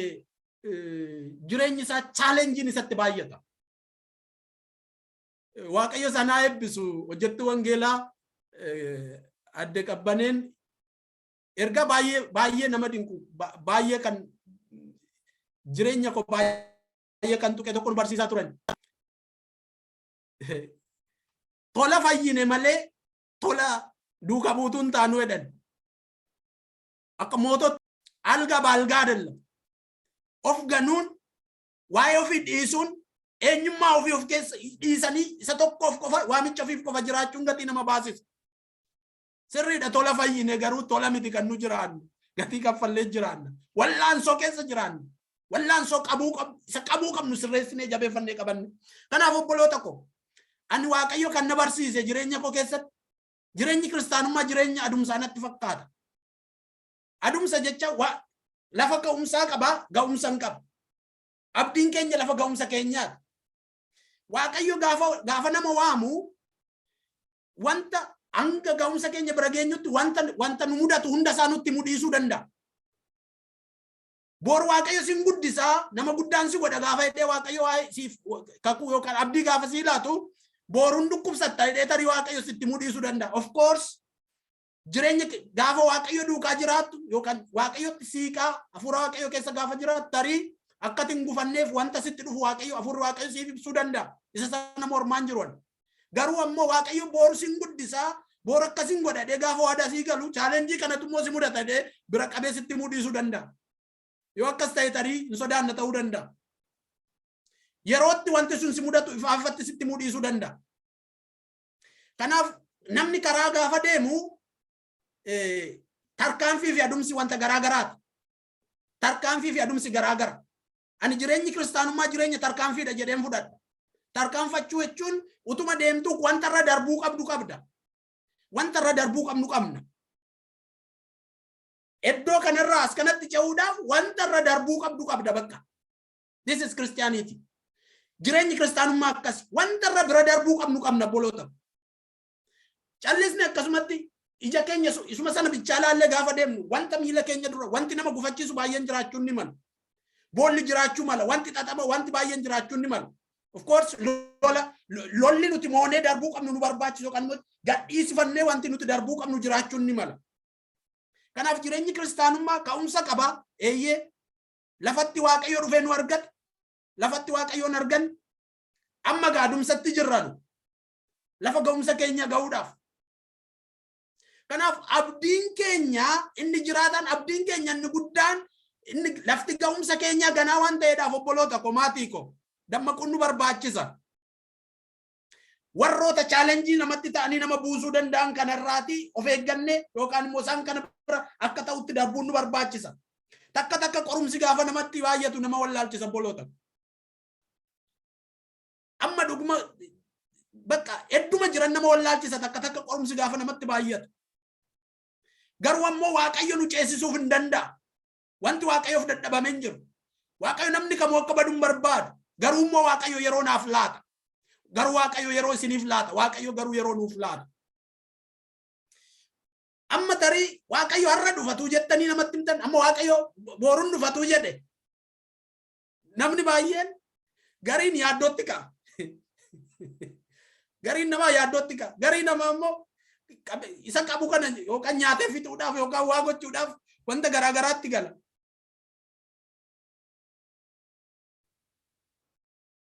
jireenyi isaa challengeiin isatti baay'ata. Waaqayyo sanaa eebbisu, hojjettuu wangeelaa adde Qabbaneen erga baay'ee baay'ee nama dinqu, baay'ee kan jireenya koo baay'ee kan tuqe tokko nu barsiisaa turan. Tola fayyine malee tola duuka buutuun taanu jedhan. Akka mootota አልጋ በአልጋ አይደለም. Of ganuun, waa'ee ofii dhiisuun, eenyummaa ofii of keessa dhiisanii isa tokkoof qofa, waamicha ofiif qofa jiraachuun gatii nama baasisa. Sirriidha, tola fayyine, garuu tola miti kan nu jiraannu. Gatii kaffallee jiraanna. Wallaansoo keessa jiraanna. Wallaansoo qabuu isa qabuu qabnu sirreessinee jabeeffannee qabanne. Kanaaf obboloota ko, ani Waaqayyo kan na barsiise jireenya koo keessatti, jireenyi kiristaanummaa jireenya adumsaa natti fakkaata. Adumsa jecha lafa ga'umsaa qabaa, ga'umsa hin qabu. Abdiin keenya lafa ga'umsa keenyaati. Waaqayyo gaafa nama waamu, wanta hanga ga'umsa keenya bira geenyutti wanta nu mudatu hunda isaa nutti mudhiisuu danda'a. Boor Waaqayyo sin guddisaa, nama guddaan si godha gaafa jedhee Waaqayyo waa'ee siif kakuu yookaan abdii gaafa sii laatu, boruun dhukkubsatta jedhee tarii Waaqayyo sitti mudhiisuu danda'a. Of course, jireenya gaafa Waaqayyo duukaa jiraattu yookaan Waaqayyotti siiqaa hafuura Waaqayyo keessa gaafa jiraattu, tarii akka hin gufanneef wanta sitti dhufu Waaqayyo, hafuurri Waaqayyo siif ibsuu danda'a. Isa sana mormaan jiru. Garuu ammoo Waaqayyo boru sin guddisaa, boru akkasin godha jedhee gaafa waadaa sii galu, challenge kanatu immoo si mudata jedhee bira qabee sitti mudhiisuu danda'a. Yoo akkas ta'e tarii hin sodaanna ta'uu danda'a. Yerootti wanti sun si mudatu ifaafatti sitti mudhiisuu danda'a. Kanaaf namni karaa gaafa deemu, tarkaanfii fi adumsi wanta garaa garaati. Tarkaanfii fi adumsi garaa gara. Ani jireenyi kiristaanummaa jireenya tarkaanfiidha jedheen fudhadha. Tarkaanfachuu jechuun utuma deemtuu wanta irra darbuu qabdu qabda. Wanta irra darbuu qabnu qabna. Iddoo kanarraa as kanatti ce'uudhaaf wanta irra darbuu qabdu qabda bakka. This is Christianity. Jireenyi kiristaanummaa akkas, wanta irra bira darbuu qabnu qabna, obboloota. Callisni akkasumatti ija keenya isuma sana bichaa laallee gaafa deemnu, wanta miila keenya dura wanti nama gufachiisu baay'een jiraachuun ni mala. Boolli jiraachuu mala, wanti xaxama, wanti baay'een jiraachuun ni mala. Of course, lola lolli nuti moonee darbuu qabnu nu barbaachisu kan gadhiisifannee wanti nuti darbuu qabnu jiraachuun ni mala. Kanaaf jireenyi kiristaanummaa ka'umsa qaba. Eeyyee, lafatti Waaqayyo dhufee nu argate, lafatti Waaqayyoon argan, amma gaadumsatti jirranu lafa ga'umsa keenya ga'uudhaaf. Kanaaf abdiin keenya inni jiraatan, abdiin keenya inni guddaan, inni lafti ga'umsa keenya ganaa waan ta'eedhaaf, obboloota ko, maatii ko, dammaquun nu barbaachisa. Warroota challenge namatti ta'anii nama buusuu danda'an kanarraati of eegganne yookaan immoo isaan kana bira akka ta'utti darbuun nu barbaachisa. Takka takka qorumsi gaafa namatti baay'atu nama wallaalchisa, obboloota. Amma dhuguma bakka hedduma jiran nama wallaalchisa takka takka qorumsi gaafa namatti baay'atu. Garuu ammoo Waaqayyo nu ceesisuuf hin danda'a. Wanti Waaqayyoof dadhabame hin jiru. Waaqayyo namni kamuu akka badu hin barbaadu. Garuu immoo Waaqayyo yeroo naaf laata. Garuu Waaqayyo yeroo isiniif laata. Waaqayyo garuu yeroo nuuf laata. Amma tarii Waaqayyo har'a dhufatuu jettanii namatti himtan, amma Waaqayyo boruun dhufatuu jedhe. Namni baay'een gariin yaaddootti ka'a. Gariin namaa yaaddootti ka'a. Gariin namaa immoo isa qabu kana yookaan nyaatee fixuudhaaf yookaan waa gochuudhaaf wanta garaa garaatti gala.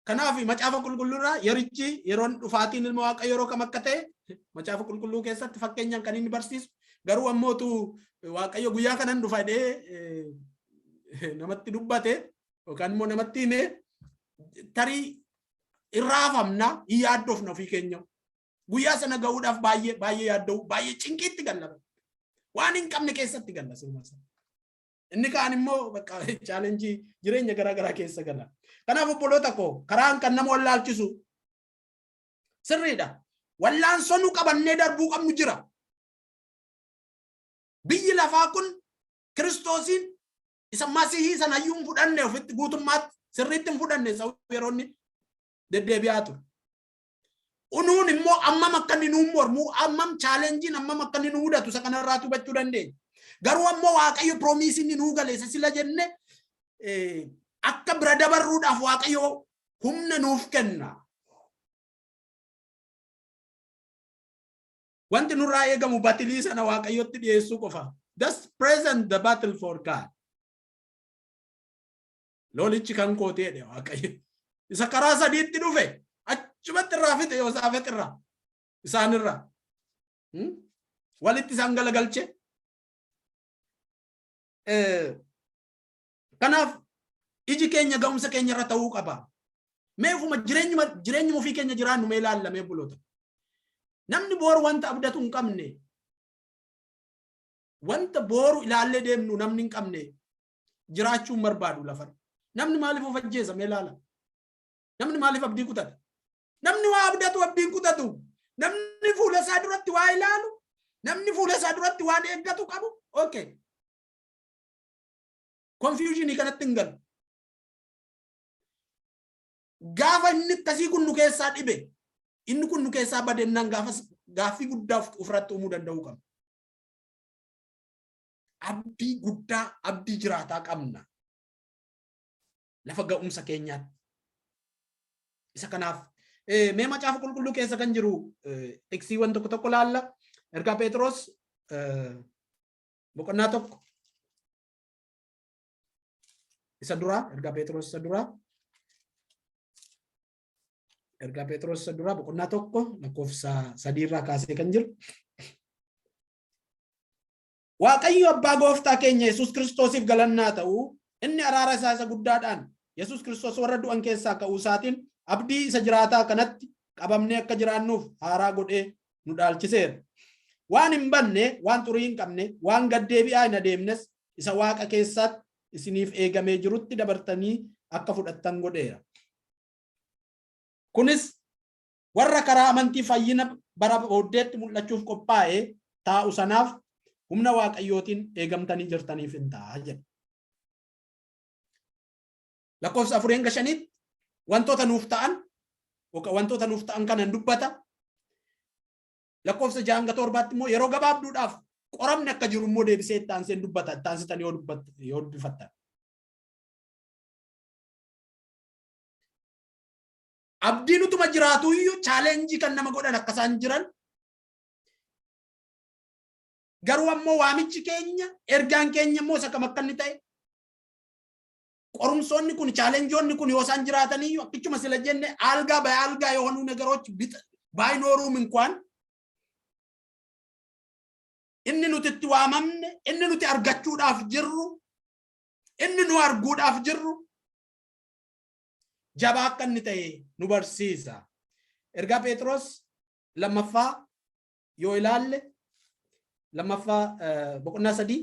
Kanaaf Macaafa Qulqulluurraa yerichi yeroon dhufaatiin ilma Waaqayyoo yeroo kam akka ta'e Macaafa Qulqulluu keessatti fakkeenyaan kan inni barsiisu, garuu ammootu Waaqayyo guyyaa kanan dhufa jedhee namatti dubbate yookaan immoo namatti hime, tarii irraafamna, hin yaaddofna ofii keenya. Guyyaa sana ga'uudhaaf baay'ee baay'ee yaadda'u, baay'ee cinqiitti galla. Waan hin qabne keessatti galla siruma sana. Inni kaan immoo bakka challenge jireenya garaa garaa keessa gala. Kanaaf obboloota koo, karaan kan nama wallaalchisu sirriidha. Wallaansoo nu qabannee darbuu qabnu jira. Biyyi lafaa kun Kiristoosiin isa Masihii sana iyyuu hin fudhanne, ofitti guutummaatti sirriitti hin fudhanne, isa yeroo inni deddeebi'aa ture. Unuun immoo ammam akka inni nuun mormu, ammam challengeiin ammam akka inni nu mudatu isa kanarraa hubachuu dandeenya. Garuu ammoo Waaqayyo promise inni nuu gale isa sila jenne akka bira dabarruudhaaf Waaqayyo humna nuuf kenna. Wanti nurraa eegamu battle sana Waaqayyotti dhiyeessuu qofa. Just present the battle for God. Lolichi kan kooti jedhe Waaqayyo. Isa karaa sadiitti dhufe achumatti irraa fixe, Yosaafet irraa, isaanirraa. Walitti isaan galagalche. Kanaaf iji keenya ga'umsa keenya irra ta'uu qaba. Mee ofuma jireenyuma ofii keenya jiraannu mee ilaallamee obboloota. Namni booru wanta abdatu hin qabne, wanta booru ilaallee deemnu namni hin qabne jiraachuu hin barbaadu lafarra. Namni maaliif of ajjeesa mee ilaala? Namni maaliif abdii kutata? Namni waa abdatu abdiin kutatu. Namni fuula isaa duratti waa ilaalu, namni fuula isaa duratti waan eeggatu qabu, okay. Confusionii kanatti hin galu. Gaafa inni akkasii kun nu keessaa dhibe, inni kun nu keessaa badennaan, gaafa gaaffii guddaa ofirratti uumuu danda'uu qabna. Abdii guddaa, abdii jiraataa qabna. Lafa ga'umsa keenyaatti. Isa kanaaf mee Macaafa Qulqulluu keessa kan jiru tiksiiwwan tokko tokko laalla. Ergaa Phexros boqonnaa 1 isa duraa, Ergaa Phexros isa duraa. Ergaa Phexros isa duraa boqonnaa 1 lakkoofsa 3 irraa kaasee kan jiru. Waaqayyo abbaa gooftaa keenya Yesuus Kiristoosiif galannaa ta'u, inni araara isaa isa guddaadhaan Yesuus Kiristoos warra du'an keessaa ka'uu isaatiin abdii isa jiraataa kanatti qabamnee akka jiraannuuf haaraa godhee nu dhaalchiseera. Waan hin banne, waan xurii hin qabne, waan gaddeebi'aa hin adeemnes isa waaqa keessatti isiniif eegamee jirutti dabartanii akka fudhattan godheera. Kunis warra karaa amantii fayyina bara booddeetti mul'achuuf qophaa'e taa'u sanaaf humna Waaqayyootiin eegamtanii jirtaniif hin ta'a jedha. Lakkoofsa 4 hanga 5tti wantoota nuuf ta'an yookaan wantoota nuuf ta'an kanan dubbata. Lakkoofsa 6 hanga 7tti immoo yeroo gabaabduudhaaf qoramni akka jiru immoo deebisee itti aansee dubbata. Itti aansitan yoo dubbattan, yoo dubbifattan. Abdiin utuma jiraatu iyyuu challenge kan nama godhan akka isaan jiran, garuu ammoo waamichi keenya, ergaan keenya immoo isa kam akka inni ta'e, qorumsoonni kun, challengeoonni kun yoo isaan jiraatan iyyuu, akkichuma sila jenne አልጋ በአልጋ የሆኑ ነገሮች ባይኖሩም እንኳን inni nuti itti waamamne, inni nuti argachuudhaaf jirru, inni nu arguudhaaf jirru jabaa akka inni ta'e nu barsiisa. Ergaa Phexros lammaffaa yoo ilaalle, lammaffaa boqonnaa 3,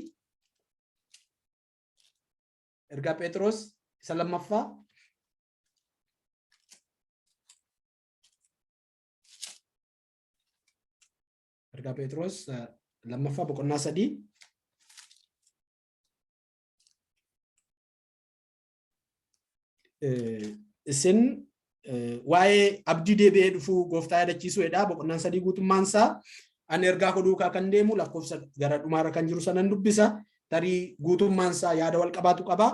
Ergaa Phexros isa lammaffaa Ergaa Phexros lammaffaa boqonnaa 3 isin waa'ee abdii deebi'ee dhufuu gooftaa yaadachiisuudha. Boqonnaan 3 guutummaan isaa, ani ergaa koo duukaa kan deemu lakkoofsa gara dhumaarra kan jiru sanan dubbisa. Tarii guutummaan isaa yaada wal qabaatu qaba.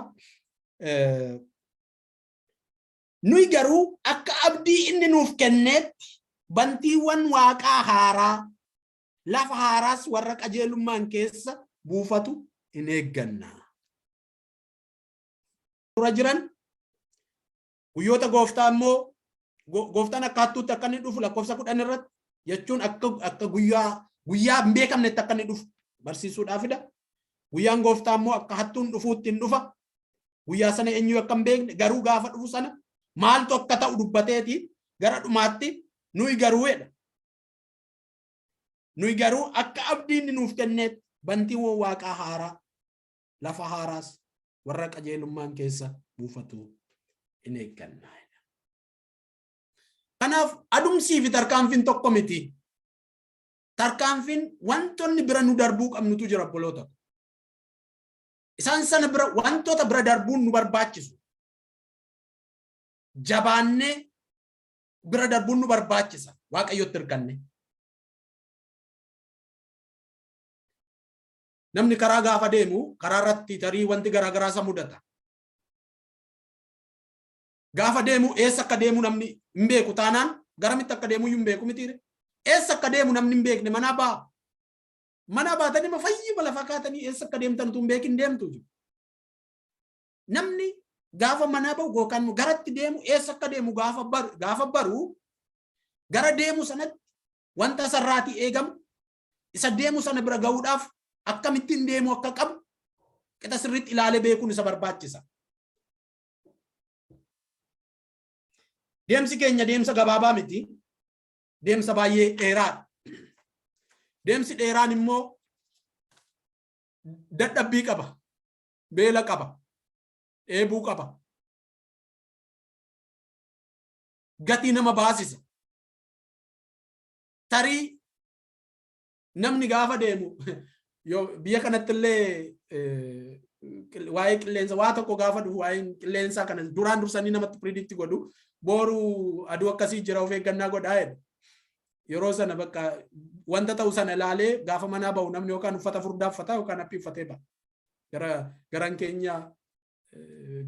Nuyi garuu akka abdii inni nuuf kenneetti Bantiiwwan waaqaa haaraa, lafa haaraas warra qajeelummaan keessa buufatu in eegganna. Dura jiran guyyoota gooftaa immoo, gooftaan akka hattuutti akka inni dhufu lakkoofsa 10 irratti jechuun akka guyyaa hin beekamnetti akka inni dhufu barsiisuudhaafidha. Guyyaan gooftaa immoo akka hattuun dhufuutti hin dhufa. Guyyaa sana eenyu akka hin beekne, garuu gaafa dhufu sana maaltu akka ta'u dubbateeti gara dhumaatti nuyi garuu jedha. Nuyi garuu akka abdiin nuuf kenneetti bantiiwwan waaqaa haaraa, lafa haaraas warra qajeelummaan keessa buufatu in eegganna. Kanaaf adumsii fi tarkaanfiin tokko miti. Tarkaanfiin wantoonni bira nu darbuu qabnutu jira, obboloota. Isaan sana bira, wantoota bira darbuun nu barbaachisu. Jabaannee bira darbuun nu barbaachisa. Waaqayyotti hirkanne. Namni karaa gaafa deemu karaa irratti tarii wanti garaa garaa isa mudata. Gaafa deemu eessa akka deemu namni hin beeku taanaan, garamitti akka deemu hin beeku mitiire. Eessa akka deemu namni hin beekne manaa ba'a. Manaa baatanii ma fayyima lafa kaatanii eessa akka deemtan utuu hin beekin deemtu. Namni gaafa manaa bahu yookaan garatti deemu, eessa akka deemu gaafa baru, gara deemu sanatti wanta isarraatii eegamu, isa deemu sana bira gahuudhaaf akkamittiin deemu akka qabu qixa sirriitti ilaalee beekuun isa barbaachisa. Deemsi keenya deemsa gabaabaa miti. Deemsa baay'ee dheeraadha. Deemsi dheeraan immoo dadhabbii qaba. Beela qaba. Dheebuu qaba. Gatii nama baasisa. Tarii namni gaafa deemu, yoo biyya kanatti illee waa'ee qilleensa waa tokko gaafa dhufu, waa'een qilleensaa kana duraan dursanii namatti predict godhu, "Boru aduu akkasii jira, of eeggannaa godhaa," jedhu. Yeroo sana bakka wanta ta'u sana ilaalee gaafa manaa bahu namni yookaan uffata furdaa uffata yookaan haphii uffatee ba'a. Gara garan keenya,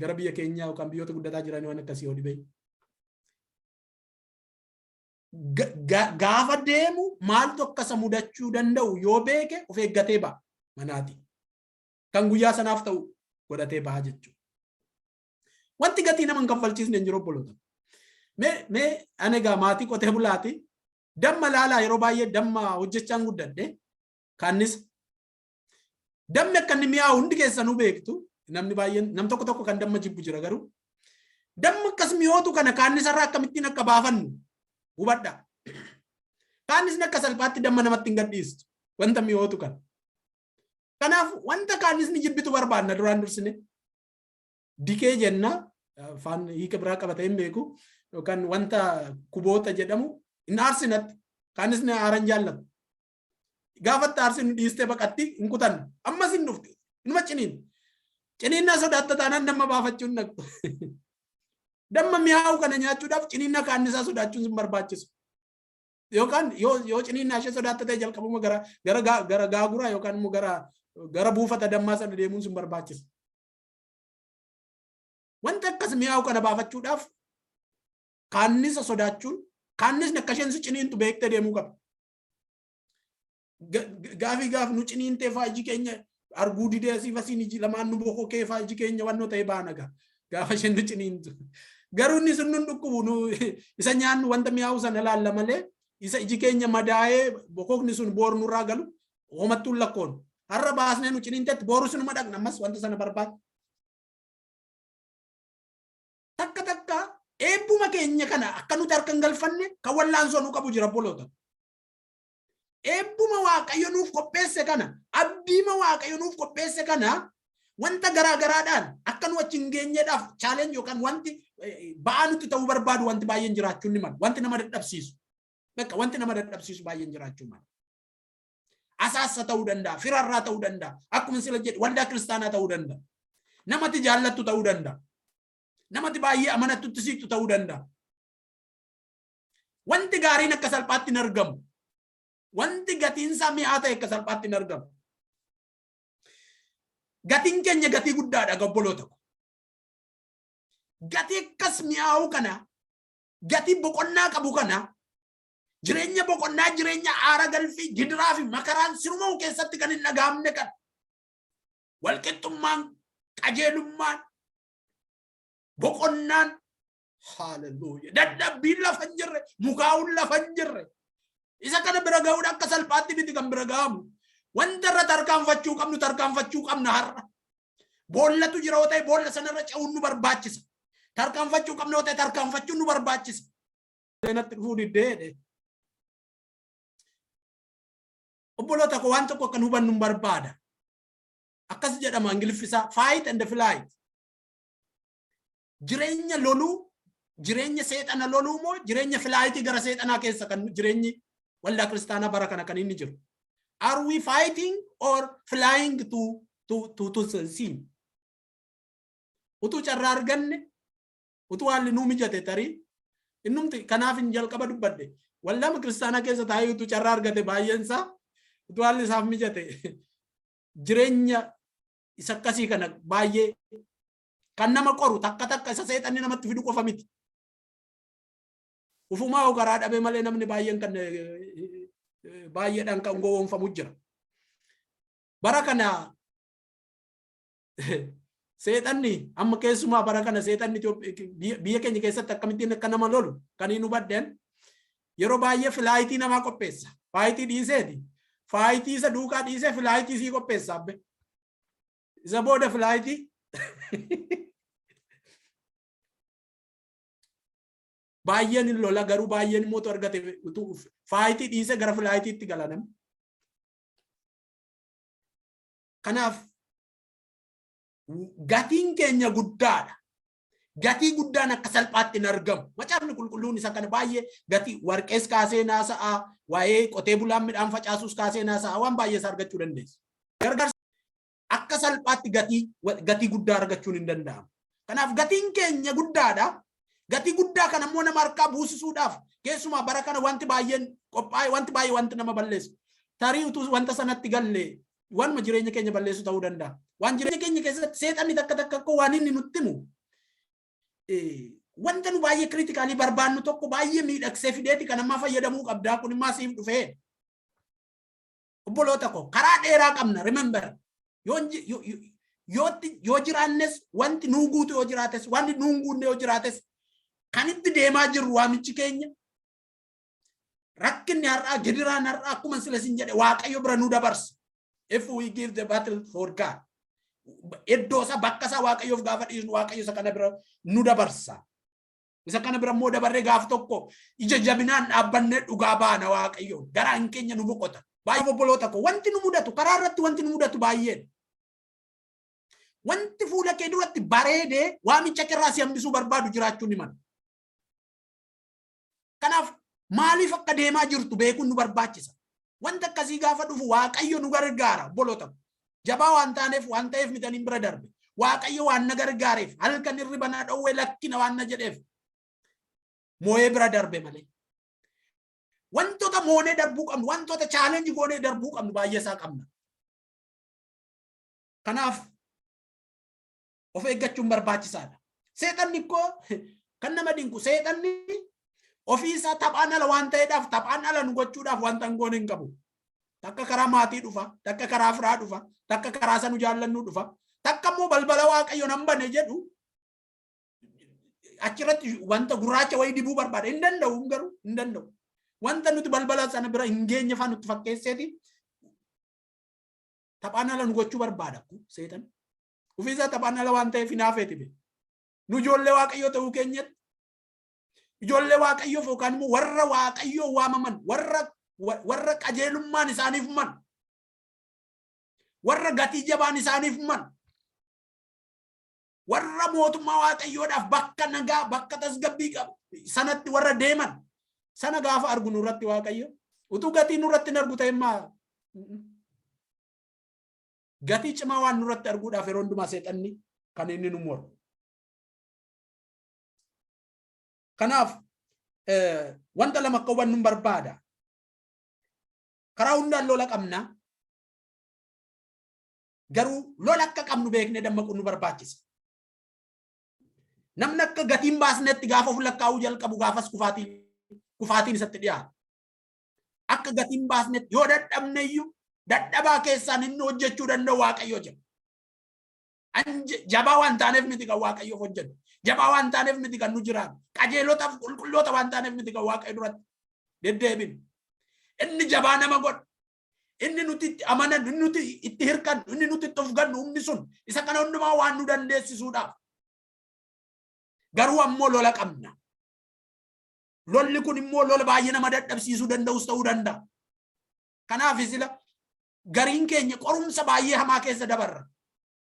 gara biyya keenya yookaan biyyoota guddataa jiran waan akkasii yoo dhibee. Gaafa deemu maaltu akka isa mudachuu danda'u yoo beeke, of eeggatee ba'a manaati. Kan guyyaa sanaaf ta'u godhatee ba'a jechuudha. Wanti gatii nama hin kaffalchiisne hin jiru, obboloota. Mee ani egaa maatii qotee bulaati. Damma laalaa, yeroo baay'ee damma hojjechaan guddadhe. Kaannis dammi akka inni mi'aawu hundi keessanuu beektu. Namni baay'een, nam tokko tokko kan damma jibbu jira garuu. Damma akkas mi'ootu kana kaannisarraa akkamittiin akka baafannu hubadha. Kaannisni akka salphaatti damma namatti hin gadhiistu. Wanta mi'ootu kana. Kanaaf wanta kaannisni jibbitu barbaanna duraan dursine. Dikee jenna, afaan hiika biraa qabatee hin beeku, yookaan wanta kuboota jedhamu hin aarsinatti. Kaannisni aaran jaallatu. Gaafa itti aarsinu dhiistee baqatti, hin kutannu. Ammas hin dhufti. Inuma ciniin. Ciniinnaa sodaatta taanaan damma baafachuun naqxu. Damma mi'aawu kana nyaachuudhaaf ciniinna kaannisaa sodaachuun sin barbaachisu. Yookaan yoo ciniinnaa ishee sodaatta ta'e, jalqabuma gara gaaguraa yookaan immoo gara buufata dammaa sana deemuun sin barbaachisa. Wanta akkas mi'aawu kana baafachuudhaaf kaannisa sodaachuun, kaannisni akka isheen si ciniintu beektee deemuu qaba. Gaafii gaaf nu ciniintee faa iji keenya arguu didee, asii fasiin iji lamaan nu bokokee faa, iji keenya wannoo ta'e baana gaa gaafa isheen nu ciniintu. Garuu inni sun nun dhukkubu, nu isa nyaannu wanta mi'aawu sana laalla malee, isa iji keenya madaa'ee bokokni sun boor nurraa galu homattuun lakkoonu. Har'a baasnee nu ciniintetti, booru sunuma dhaqna ammas wanta sana barbaadu. Takka takka eebbuma keenya kana akka nuti harka hin galfanne kan wallaansoo nu qabu jira, obboloota. Eebbuma Waaqayyo nuuf qopheesse kana, abdiima Waaqayyo nuuf qopheesse kana, wanta garaa garaadhaan akka nu achi hin geenyeedhaaf challenge yookaan wanti ba'aa nutti ta'uu barbaadu wanti baay'een jiraachuun ni mala. Wanti nama dadhabsiisu. Bakka wanti nama dadhabsiisu baay'een jiraachuu mala. Asaassa ta'uu danda'a, firarraa ta'uu danda'a, akkuma sila jedhe waldaa kiristaanaa ta'uu danda'a. Namatti jaallattu ta'uu danda'a. Namatti baay'ee amanattutti siiqxu ta'uu danda'a. Wanti gaariin akka salphaatti hin argamu. Wanti gatiinsaa mi'aa ta'e akka salphaatti hin argamu. Gatiin keenya gatii guddaadha, obboloota ko. Gatii akkas mi'aawu kana, gatii boqonnaa qabu kana, Jireenya boqonnaa, jireenya aara galfii, gidiraa fi makaraan sirumaa keessatti kan hin dhaga'amne kan walqixxummaan, qajeelummaan, boqonnaan, haaleluyyaa, dadhabbiin lafa hin jirre, mukaa'uun lafa hin jirre. Isa kana bira ga'uun akka salphaatti miti kan bira ga'amu. Wanta irra tarkaanfachuu qabnu tarkaanfachuu qabna har'a. Boollatu jira yoo ta'e, boolla sanarra ce'uun nu barbaachisa. Tarkaanfachuu qabna yoo ta'e, tarkaanfachuun nu barbaachisa. Natti dhufuu diddee jedhe. Obboloota koo, waan tokko akkan hubannu hin barbaada. Akkas jedhama Ingiliffi isaa, fight and flight. Jireenya loluu, jireenya seexana loluu moo jireenya flight gara seexanaa keessa kan jireenyi waldaa kiristaanaa bara kana kan inni jiru? Are we fighting or flying to sin? Utuu carraa arganne, utuu haalli nuu mijate, tarii innumti kanaaf hin jalqaba dubbadhe. Waldaa kiristaanaa keessa taa'ee utuu carraa argate, baay'een isaa utuu haalli isaaf mijate, jireenya isa akkasii kana baay'ee kan nama qoru takka takka isa seexanni namatti fidu qofa miti. Ufumaa hoo garaa dhabee malee namni baay'een kan baay'eedhaan kan gowwoomfamu jira. Bara kana seexanni amma keessumaa bara kana seexanni biyya keenya keessatti akkamittiin akka nama lolu kan hin hubadheen, yeroo baay'ee flight namaa qopheessa. Fight dhiiseeti. Fight isa duukaa dhiisee flight sii qopheessa abbe. Isa booda flight baay'een hin lola, garuu baay'een immoo argate fight dhiisee gara flightiitti gala namni. Kanaaf gatiin keenya guddaadha. Gatii guddaan akka salphaatti hin argamu. Macaafni qulqulluun isa kana baay'ee gatii warqees kaasee naasa'a, waa'ee qotee bulaan midhaan facaasus kaasee naasa'a, waan baay'ee isaa argachuu dandeessa. Gargaarsa akka salphaatti gatii guddaa argachuun hin danda'amu. Kanaaf gatiin keenya guddaadha. Gatii guddaa kana immoo nama harkaa buusisuudhaaf keessumaa bara kana wanti baay'een qophaa'e, wanti baay'ee wanti nama balleessu. Tarii utuu wanta sanatti galle waanuma jireenya keenya balleessu ta'uu danda'a. Waan jireenya keenya keessatti seexanni takka takka akka waan inni nutti himu, wanta nu baay'ee critically barbaannu tokko baay'ee miidhagsee fideeti kan ammaa fayyadamuu qabdaa, kun immoo siif dhufee. Obboloota koo, karaa dheeraa qabna. Remember, yoo jiraannes, wanti nuu guutu yoo jiraates, wanti nuu hin guunne yoo jiraates, kan itti deemaa jirru waamichi keenya, rakkinni har'aa, gidiraan har'aa, akkuma sila sin jedhe, Waaqayyo bira nu dabarsa. If we give the battle for God. Iddoo isaa, bakka isaa Waaqayyoof gaafa dhiisnu, Waaqayyo isa kana bira nu dabarsa. Isa kana bira immoo dabarree gaaf tokko ija jabinaan dhaabbannee dhugaa baana Waaqayyoon. Garaan keenya nu boqota. Baay'ee obboloota koo, wanti nu mudatu karaa irratti, wanti nu mudatu baay'eedha. Wanti fuula kee duratti bareedee waamicha keerraa si hambisuu barbaadu jiraachuu ni mala. Kanaaf maaliif akka deemaa jirtu beekuun nu barbaachisa. Wanta akkasii gaafa dhufu Waaqayyo nu gargaara, obboloota. Jabaa waan taaneef, waan ta'eef mitaniin bira darbe. Waaqayyo waan na gargaareef, halkan hirriba na dhowwee lakkina waan na jedheef moo'ee bira darbe malee. Wantoota moonee darbuu qabnu, wantoota challenge goonee darbuu qabnu baay'ee isaa qabna. Kanaaf of eeggachuun barbaachisaadha. Seexanni koo kan nama dinqu, seexanni ofii isaa taphaan ala waan ta'eedhaaf, taphaan ala nu gochuudhaaf wanta hin goone hin qabu. Takka karaa maatii dhufa, takka karaa firaa dhufa, takka karaa isa nu jaallannu dhufa, takka immoo balbala Waaqayyo nan bane jedhu achirratti wanta gurraacha wayii dibuu barbaada. Hin danda'u garuu, hin danda'u. Wanta nuti balbala sana bira hin geenye faa nutti fakkeesseeti taphaan ala nu gochuu barbaada seexan. Ofiisaa taphaan ala waan ta'eef hinaafeeti be. Nu ijoollee Waaqayyoo ta'uu keenyatti, ijoollee Waaqayyoof yookaan immoo warra Waaqayyoo waamaman, warra qajeelummaan isaaniif malu, warra gatii jabaan isaaniif malu, warra mootummaa Waaqayyoodhaaf bakka nagaa, bakka tasgabbii qabu sanatti warra deeman sana gaafa argu nurratti, Waaqayyo utuu gatii nurratti hin argu ta'e maa gatii cimaa waan nurratti arguudhaaf yeroo hundumaa seexanni kan inni nu mormu. Kanaaf wanta lama akka hubannu barbaada. Karaa hundaan lola qabna. Garuu lola akka qabnu beeknee dammaquun nu barbaachisa. Namni akka gatiin baasnetti gaafa of lakkaa'uu jalqabu, gaafas kufaatiin isatti dhiyaata. Akka gatiin baasnetti yoo dadhabne iyyuu dadhabaa keessaan inni hojjechuu danda'u Waaqayyo jira. Jabaa waan taaneef miti kan Waaqayyoof hojjennu. Jabaa waan taaneef miti kan nu jiraannu. Qajeelotaaf qulqulloota waan taaneef miti kan Waaqayyo duratti deddeebinu. Inni jabaa nama godha. Inni nuti itti amanannu, inni nuti itti hirkannu, inni nuti itti of gannu humni sun isa kana hundumaa waan nu dandeessisuudhaaf. Garuu ammoo lola qabna. Lolli kun immoo lola baay'ee nama dadhabsiisuu danda'us ta'uu danda'a. Kanaaf sila gariin keenya qorumsa baay'ee hamaa keessa dabarra.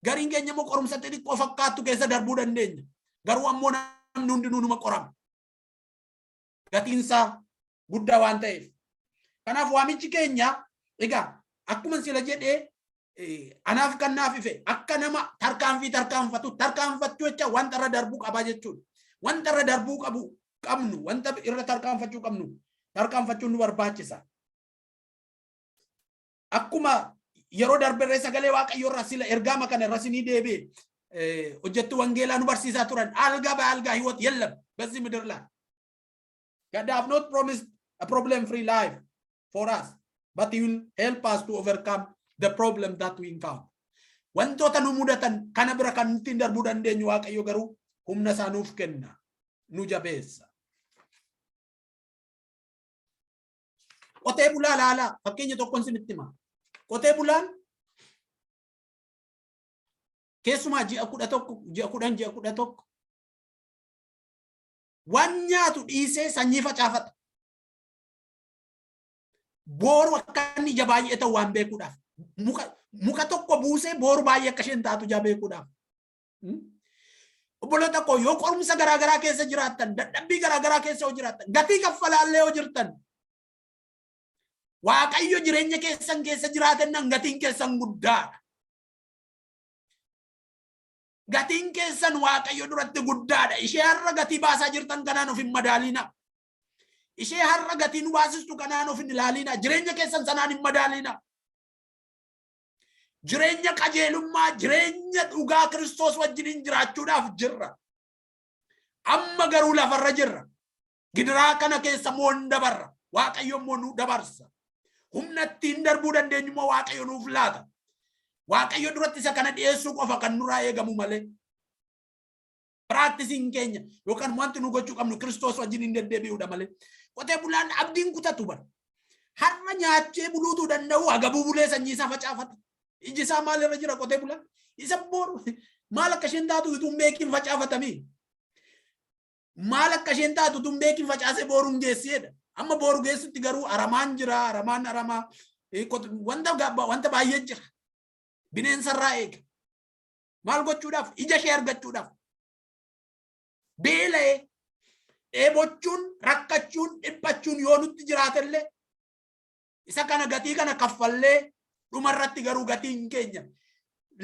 Gariin keenya immoo qorumsa xixiqqoo fakkaattu keessa darbuu dandeenya. Garuu ammoo namni hundinuu numa qorama. Gatiinsaa guddaa waan ta'eef. Kanaaf waamichi keenya egaa akkuma sila jedhee, anaaf kan naaf ife akka nama tarkaanfii tarkaanfatu, tarkaanfachuu jecha wanta irra darbuu qabaa jechuudha. Wanta irra darbuu qabu qabnu, wanta irra tarkaanfachuu qabnu tarkaanfachuun nu barbaachisa. Akkuma yeroo darberree sagalee Waaqayyoo irraa sila ergaama kana irra sinii deebi'e, hojjettu wangeelaa nu barsiisaa turan, አልጋ በአልጋ ህይወት የለም በዚህ ምድር ላይ። God have not promised a problem free life for us, but he will help us to overcome the problem that we encounter. Wantoota nu mudatan kana bira kan ittiin darbuu dandeenyu Waaqayyo garuu humna isaa nuuf kenna, nu jabeessa. Qotee bulaa laalaa, fakkeenya tokkoon isinitti hima. Qotee bulaan keessumaa ji'a 11, ji'a 10, ji'a 11 waan nyaatu dhiisee sanyii facaafata. Booru akka inni ija baay'ee ta'u waan beekuudhaaf. Muka tokko buusee booru baay'ee akka isheen taatu ija beekuudhaaf. Obboloota koo, yoo qorumsa garaagaraa keessa jiraattan, dadhabbii garaagaraa keessa yoo jiraattan, gatii kaffalaallee yoo jirtan, Waaqayyo jireenya keessan keessa jiraatennan gatiin keessan guddaadha. Gatiin keessan Waaqayyo duratti guddaadha. Ishee har'a gatii baasaa jirtan kanaan of hin madaalina. Ishee har'a gatii nu baasistu kanaan of hin ilaalina. Jireenya keessan sanaan hin madaalina. Jireenya qajeelummaa, jireenya dhugaa Kiristoos wajjiniin jiraachuudhaaf jirra. Amma garuu lafarra jirra. Gidiraa kana keessa immoo hin dabarra. Waaqayyo immoo nu dabarsa. Humna ittiin darbuu dandeenyu immoo Waaqayyo nuuf laata. Waaqayyo duratti isa kana dhiyeessuu qofa kan nurraa eegamu malee. Practiceiin keenya yookaan wanti nu gochuu qabnu Kiristoos wajjin hin deddeebi'uudha malee. Qotee bulaan abdiin kutatu bara. Har'a nyaachee buluutuu danda'u agabuu bulee sanyii isaa facaafata. Iji isaa maalirra jira qotee bulaan? Isa boru maal akka isheen taatu utuu hin beekin facaafatamii. Maal akka isheen taatu utuu hin beekin facaasee boruun geesseedha. Amma boru geessutti garuu aramaan jira, aramaan aramaa wanta baay'ee jira. Bineensarraa eega. Maal gochuudhaaf? Ija ishee argachuudhaaf. Beela'ee dheebochuun, rakkachuun, dhiphachuun yoo nutti jiraatellee isa kana gatii kana kaffallee dhumarratti garuu gatiin keenya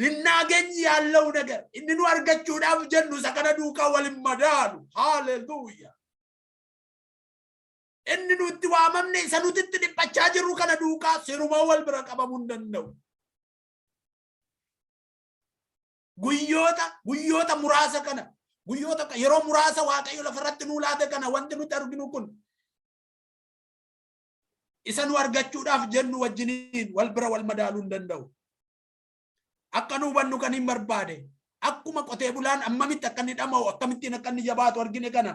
ልናገኝ ያለው ነገር inni nu argachuudhaaf jennu isa kana duukaa wal hin madaalu. Haaleluyyaa. Inni nu itti waamamne isa nuti itti dhiphachaa jirru kana duukaa siruma wal bira qabamuu hin danda'u. Guyyoota muraasa kana, guyyoota yeroo muraasa Waaqayyo lafarratti nuu laate kana, wanti nuti arginu kun isa nu argachuudhaaf jennu wajjiniin wal bira wal madaaluu hin danda'u. Akka nu hubannu kan hin barbaade, akkuma qotee bulaan ammamitti akka inni dhama'u, akkamittiin akka inni jabaatu argine kana,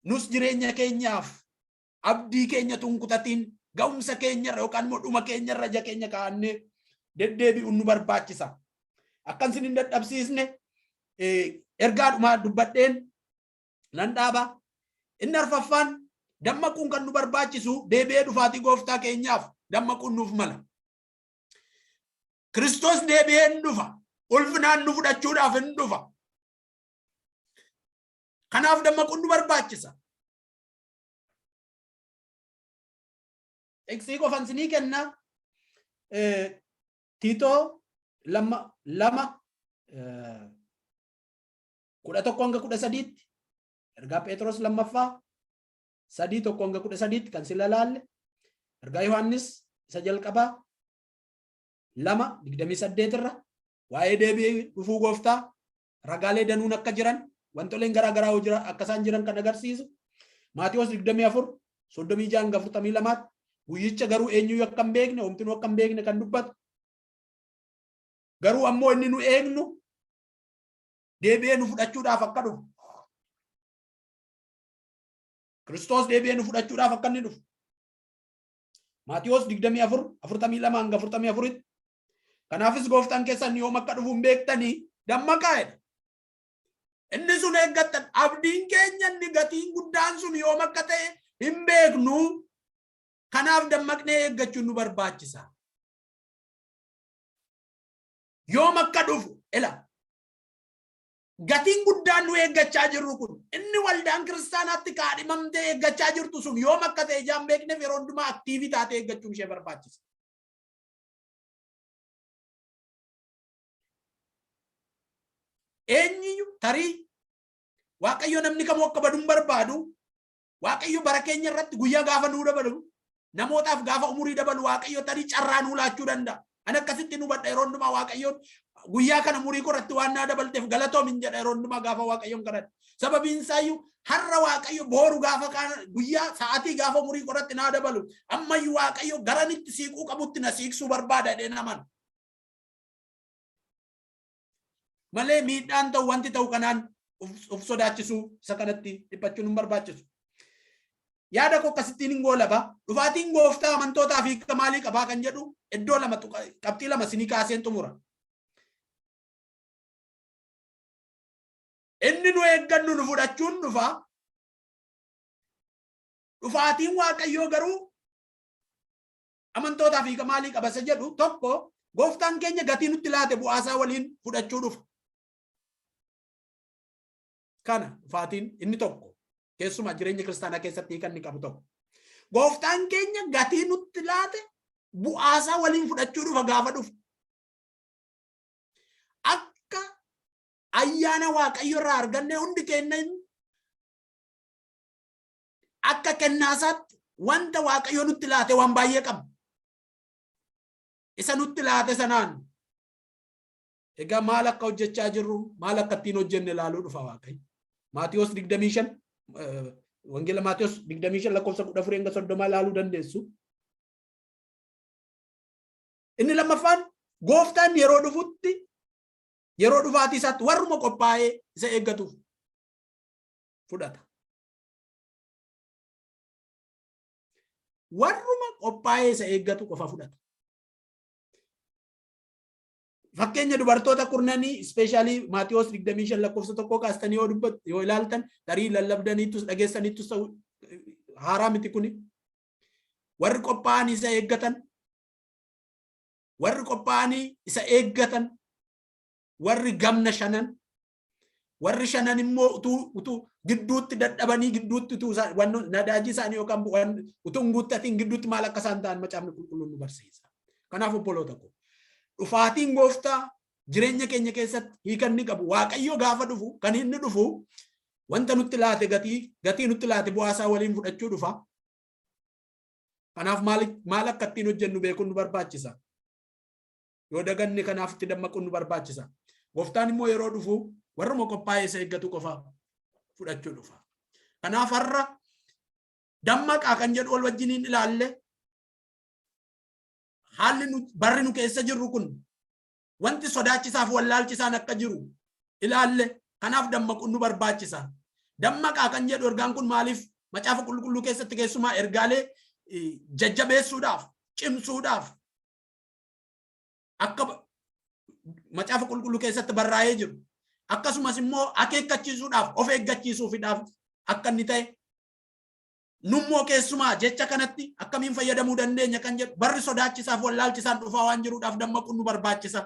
nus jireenya keenyaaf abdii keenya tun kutatiin ga'umsa keenyarra yookaan immoo dhuma keenyarra ija keenya kaa'annee deddeebi'uun nu barbaachisa. Akkan isin hin dadhabsiisne ergaa dhumaa dubbadheen nan dhaaba. Inni arfaffaan, dammaquun kan nu barbaachisu deebi'ee dhufaatii gooftaa keenyaaf dammaquun nuuf mala. Kiristoos deebi'ee hin dhufa. Ulfinaan nu fudhachuudhaaf hin dhufa. Kanaaf dammaquun nu barbaachisa. Xiqsii qofan sinii kenna. Tiitoo 2, 2, 11 hanga 13tti, ergaa Phexros lammaffaa 3, 1 hanga 13tti kan sila laalle, ergaa Yohaannis isa jalqabaa 2:28 irra waa'ee deebi'ee dhufuu gooftaa ragaalee danuun akka jiran, wantoleen garaa garaa jira akka isaan jiran kan agarsiisu, Maatiyoos 24, 36 hanga 42tti, Guyyicha garuu eenyuyyuu akka hin beekne, homtinuu akka hin beekne kan dubbatu. Garuu ammoo inni nu eegnu deebi'ee nu fudhachuudhaaf akka dhufu. Kiristoos deebi'ee nu fudhachuudhaaf akka inni dhufu. Maatiyoos 24, 42 hanga 44tti. Kanaafis gooftaan keessan yoom akka dhufu hin beektanii dammaqaa jedha. Inni sun eeggattan abdiin keenya inni gatiin guddaan sun yoom akka ta'e hin beeknu. Kanaaf dammaqnee eeggachuun nu barbaachisa. Yoom akka dhufu ila gatiin guddaan nu eeggachaa jirru kun inni waldaan kiristaanaatti kaadhimamtee eeggachaa jirtu sun yoom akka ta'e ijaan beekneef yeroo hundumaa aktiivii taatee eeggachuun ishee barbaachisa. Eenyuyyuu tarii Waaqayyo namni kamuu akka badu hin barbaadu. Waaqayyo bara keenya irratti guyyaa gaafa nuu dabalu namootaaf gaafa umurii dabalu Waaqayyo tarii carraa nuu laachuu danda'a. Ani akkasitti nu hubadha yeroo hundumaa Waaqayyoon guyyaa kana umurii koo irratti waan naa dabalteef galatoom hin jedha yeroo hundumaa gaafa Waaqayyoon kadhadhu. Sababiin isaayyuu har'a Waaqayyo booru gaafa kaana guyyaa sa'aatii gaafa umurii koo irratti naa dabalu ammayyuu Waaqayyo garanitti siiquu qabutti na siiqsuu barbaada jedheen amana. Malee miidhaan ta'u wanti ta'u kanaan of sodaachisuu isa kanatti dhiphachuun hin barbaachisu. Yaada koo akkasittiin hin goolaba. Dhufaatiin gooftaa amantootaaf hiika maalii qabaa kan jedhu iddoo lama qabxii lama sinii kaaseen xumura. Inni nu eeggannu nu fudhachuun dhufa. Dhufaatiin Waaqayyoo garuu amantootaaf hiika maalii qaba isa jedhu tokko gooftaan keenya gatii nutti laate bu'aasaa waliin fudhachuu dhufa. Kana dhufaatiin inni tokko keessumaa jireenya kiristaanaa keessatti hiika inni qabu tokko. Gooftaan keenya gatii nutti laate bu'aasaa waliin fudhachuu dhufa gaafa dhufu. Akka ayyaana Waaqayyo irraa arganne hundi keenya akka kennaasaatti wanta Waaqayyo nutti laate waan baay'ee qabna. Isa nutti laate sanaan egaa maal akka hojjechaa jirru maal akka ittiin hojjenne ilaaluu dhufa Waaqayyo. Maatiyoos 25 Wangeela Maatiyoos 25 lakkoofsa 14 hanga 30 ilaaluu dandeessu. Inni lammaffaan gooftaan yeroo dhufutti yeroo dhufaatii isaatti warruma qophaa'ee isa eeggatuuf fudhata. Warruma qophaa'ee isa eeggatu qofa fudhata. Fakkeenya dubartoota kurnanii ispeeshaalii Maatiyoos 25 lakkoofsa tokko kaastanii yoo dubbat yoo ilaaltan tarii lallabdaniittus dhageessaniittus ta'u haaraa miti kuni. Warri qophaa'anii isa eeggatan warri qophaa'anii isa eeggatan warri gamna shanan Warri shanan immoo utuu utuu gidduutti dadhabanii gidduutti utuu isaan wanno nadaajii isaanii yookaan waan utuu hin guuttatiin gidduutti maal akka isaan ta'an macaafni qulqulluun nu barsiisa. Kanaaf obboloota koo dhufaatiin gooftaa jireenya keenya keessatti hiika inni qabu Waaqayyo gaafa dhufu kan inni dhufu wanta nutti laate gatii gatii nutti laate bu'aa isaa waliin fudhachuu dhufa. Kanaaf maal maal akka ittiin hojjennu beekuun nu barbaachisa. Yoo daganne kanaaf itti dammaquun nu barbaachisa. Gooftaan immoo yeroo dhufu warruma qophaa'ee isa eeggatu qofa fudhachuu dhufa. Kanaaf har'a dammaqaa kan jedhu wal wajjiniin ilaalle haalli nu barri nu keessa jirru kun wanti sodaachisaaf wallaalchisaan akka jiru ilaalle kanaaf dammaquun nu barbaachisa. Dammaqaa kan jedhu ergaan kun maaliif macaafa qulqulluu keessatti keessumaa ergaalee jajjabeessuudhaaf cimsuudhaaf akka macaafa qulqulluu keessatti barraa'ee jiru akkasumas immoo akeekkachiisuudhaaf of eeggachiisuufidhaaf akka inni ta'e nummoo keessumaa jecha kanatti akkamiin fayyadamuu dandeenya kan jedhu barri sodaachisaaf wallaalchisaan dhufaa waan jiruudhaaf dammaquun nu barbaachisa.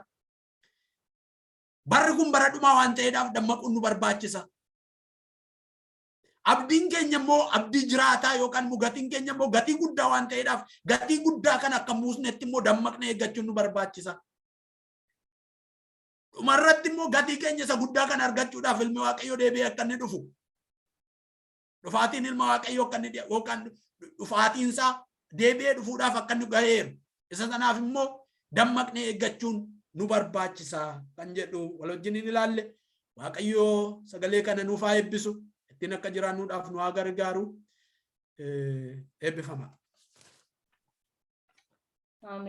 Barri kun bara dhumaa waan ta'eedhaaf dammaquun nu barbaachisa. Abdiin keenya immoo abdii jiraataa yookaan immoo gatiin keenya immoo gatii guddaa waan ta'eedhaaf gatii guddaa kana akka buusnetti immoo dammaqnee eeggachuun nu barbaachisa. Dhumarratti immoo gatii keenya isa guddaa kana argachuudhaaf ilmi Waaqayyoo deebi'ee akka inni dhufu. Dhufaatiin ilma Waaqayyoo akka inni yookaan dhufaatiin isaa deebi'ee dhufuudhaaf akka inni gaheeru. Isa sanaaf immoo dammaqnee eeggachuun nu barbaachisa kan jedhu wal wajjin hin ilaalle. Waaqayyo sagalee kana nuuf haa eebbisu. Ittiin akka jiraannuudhaaf nu haa gargaaru. Eebbifama. Ameen.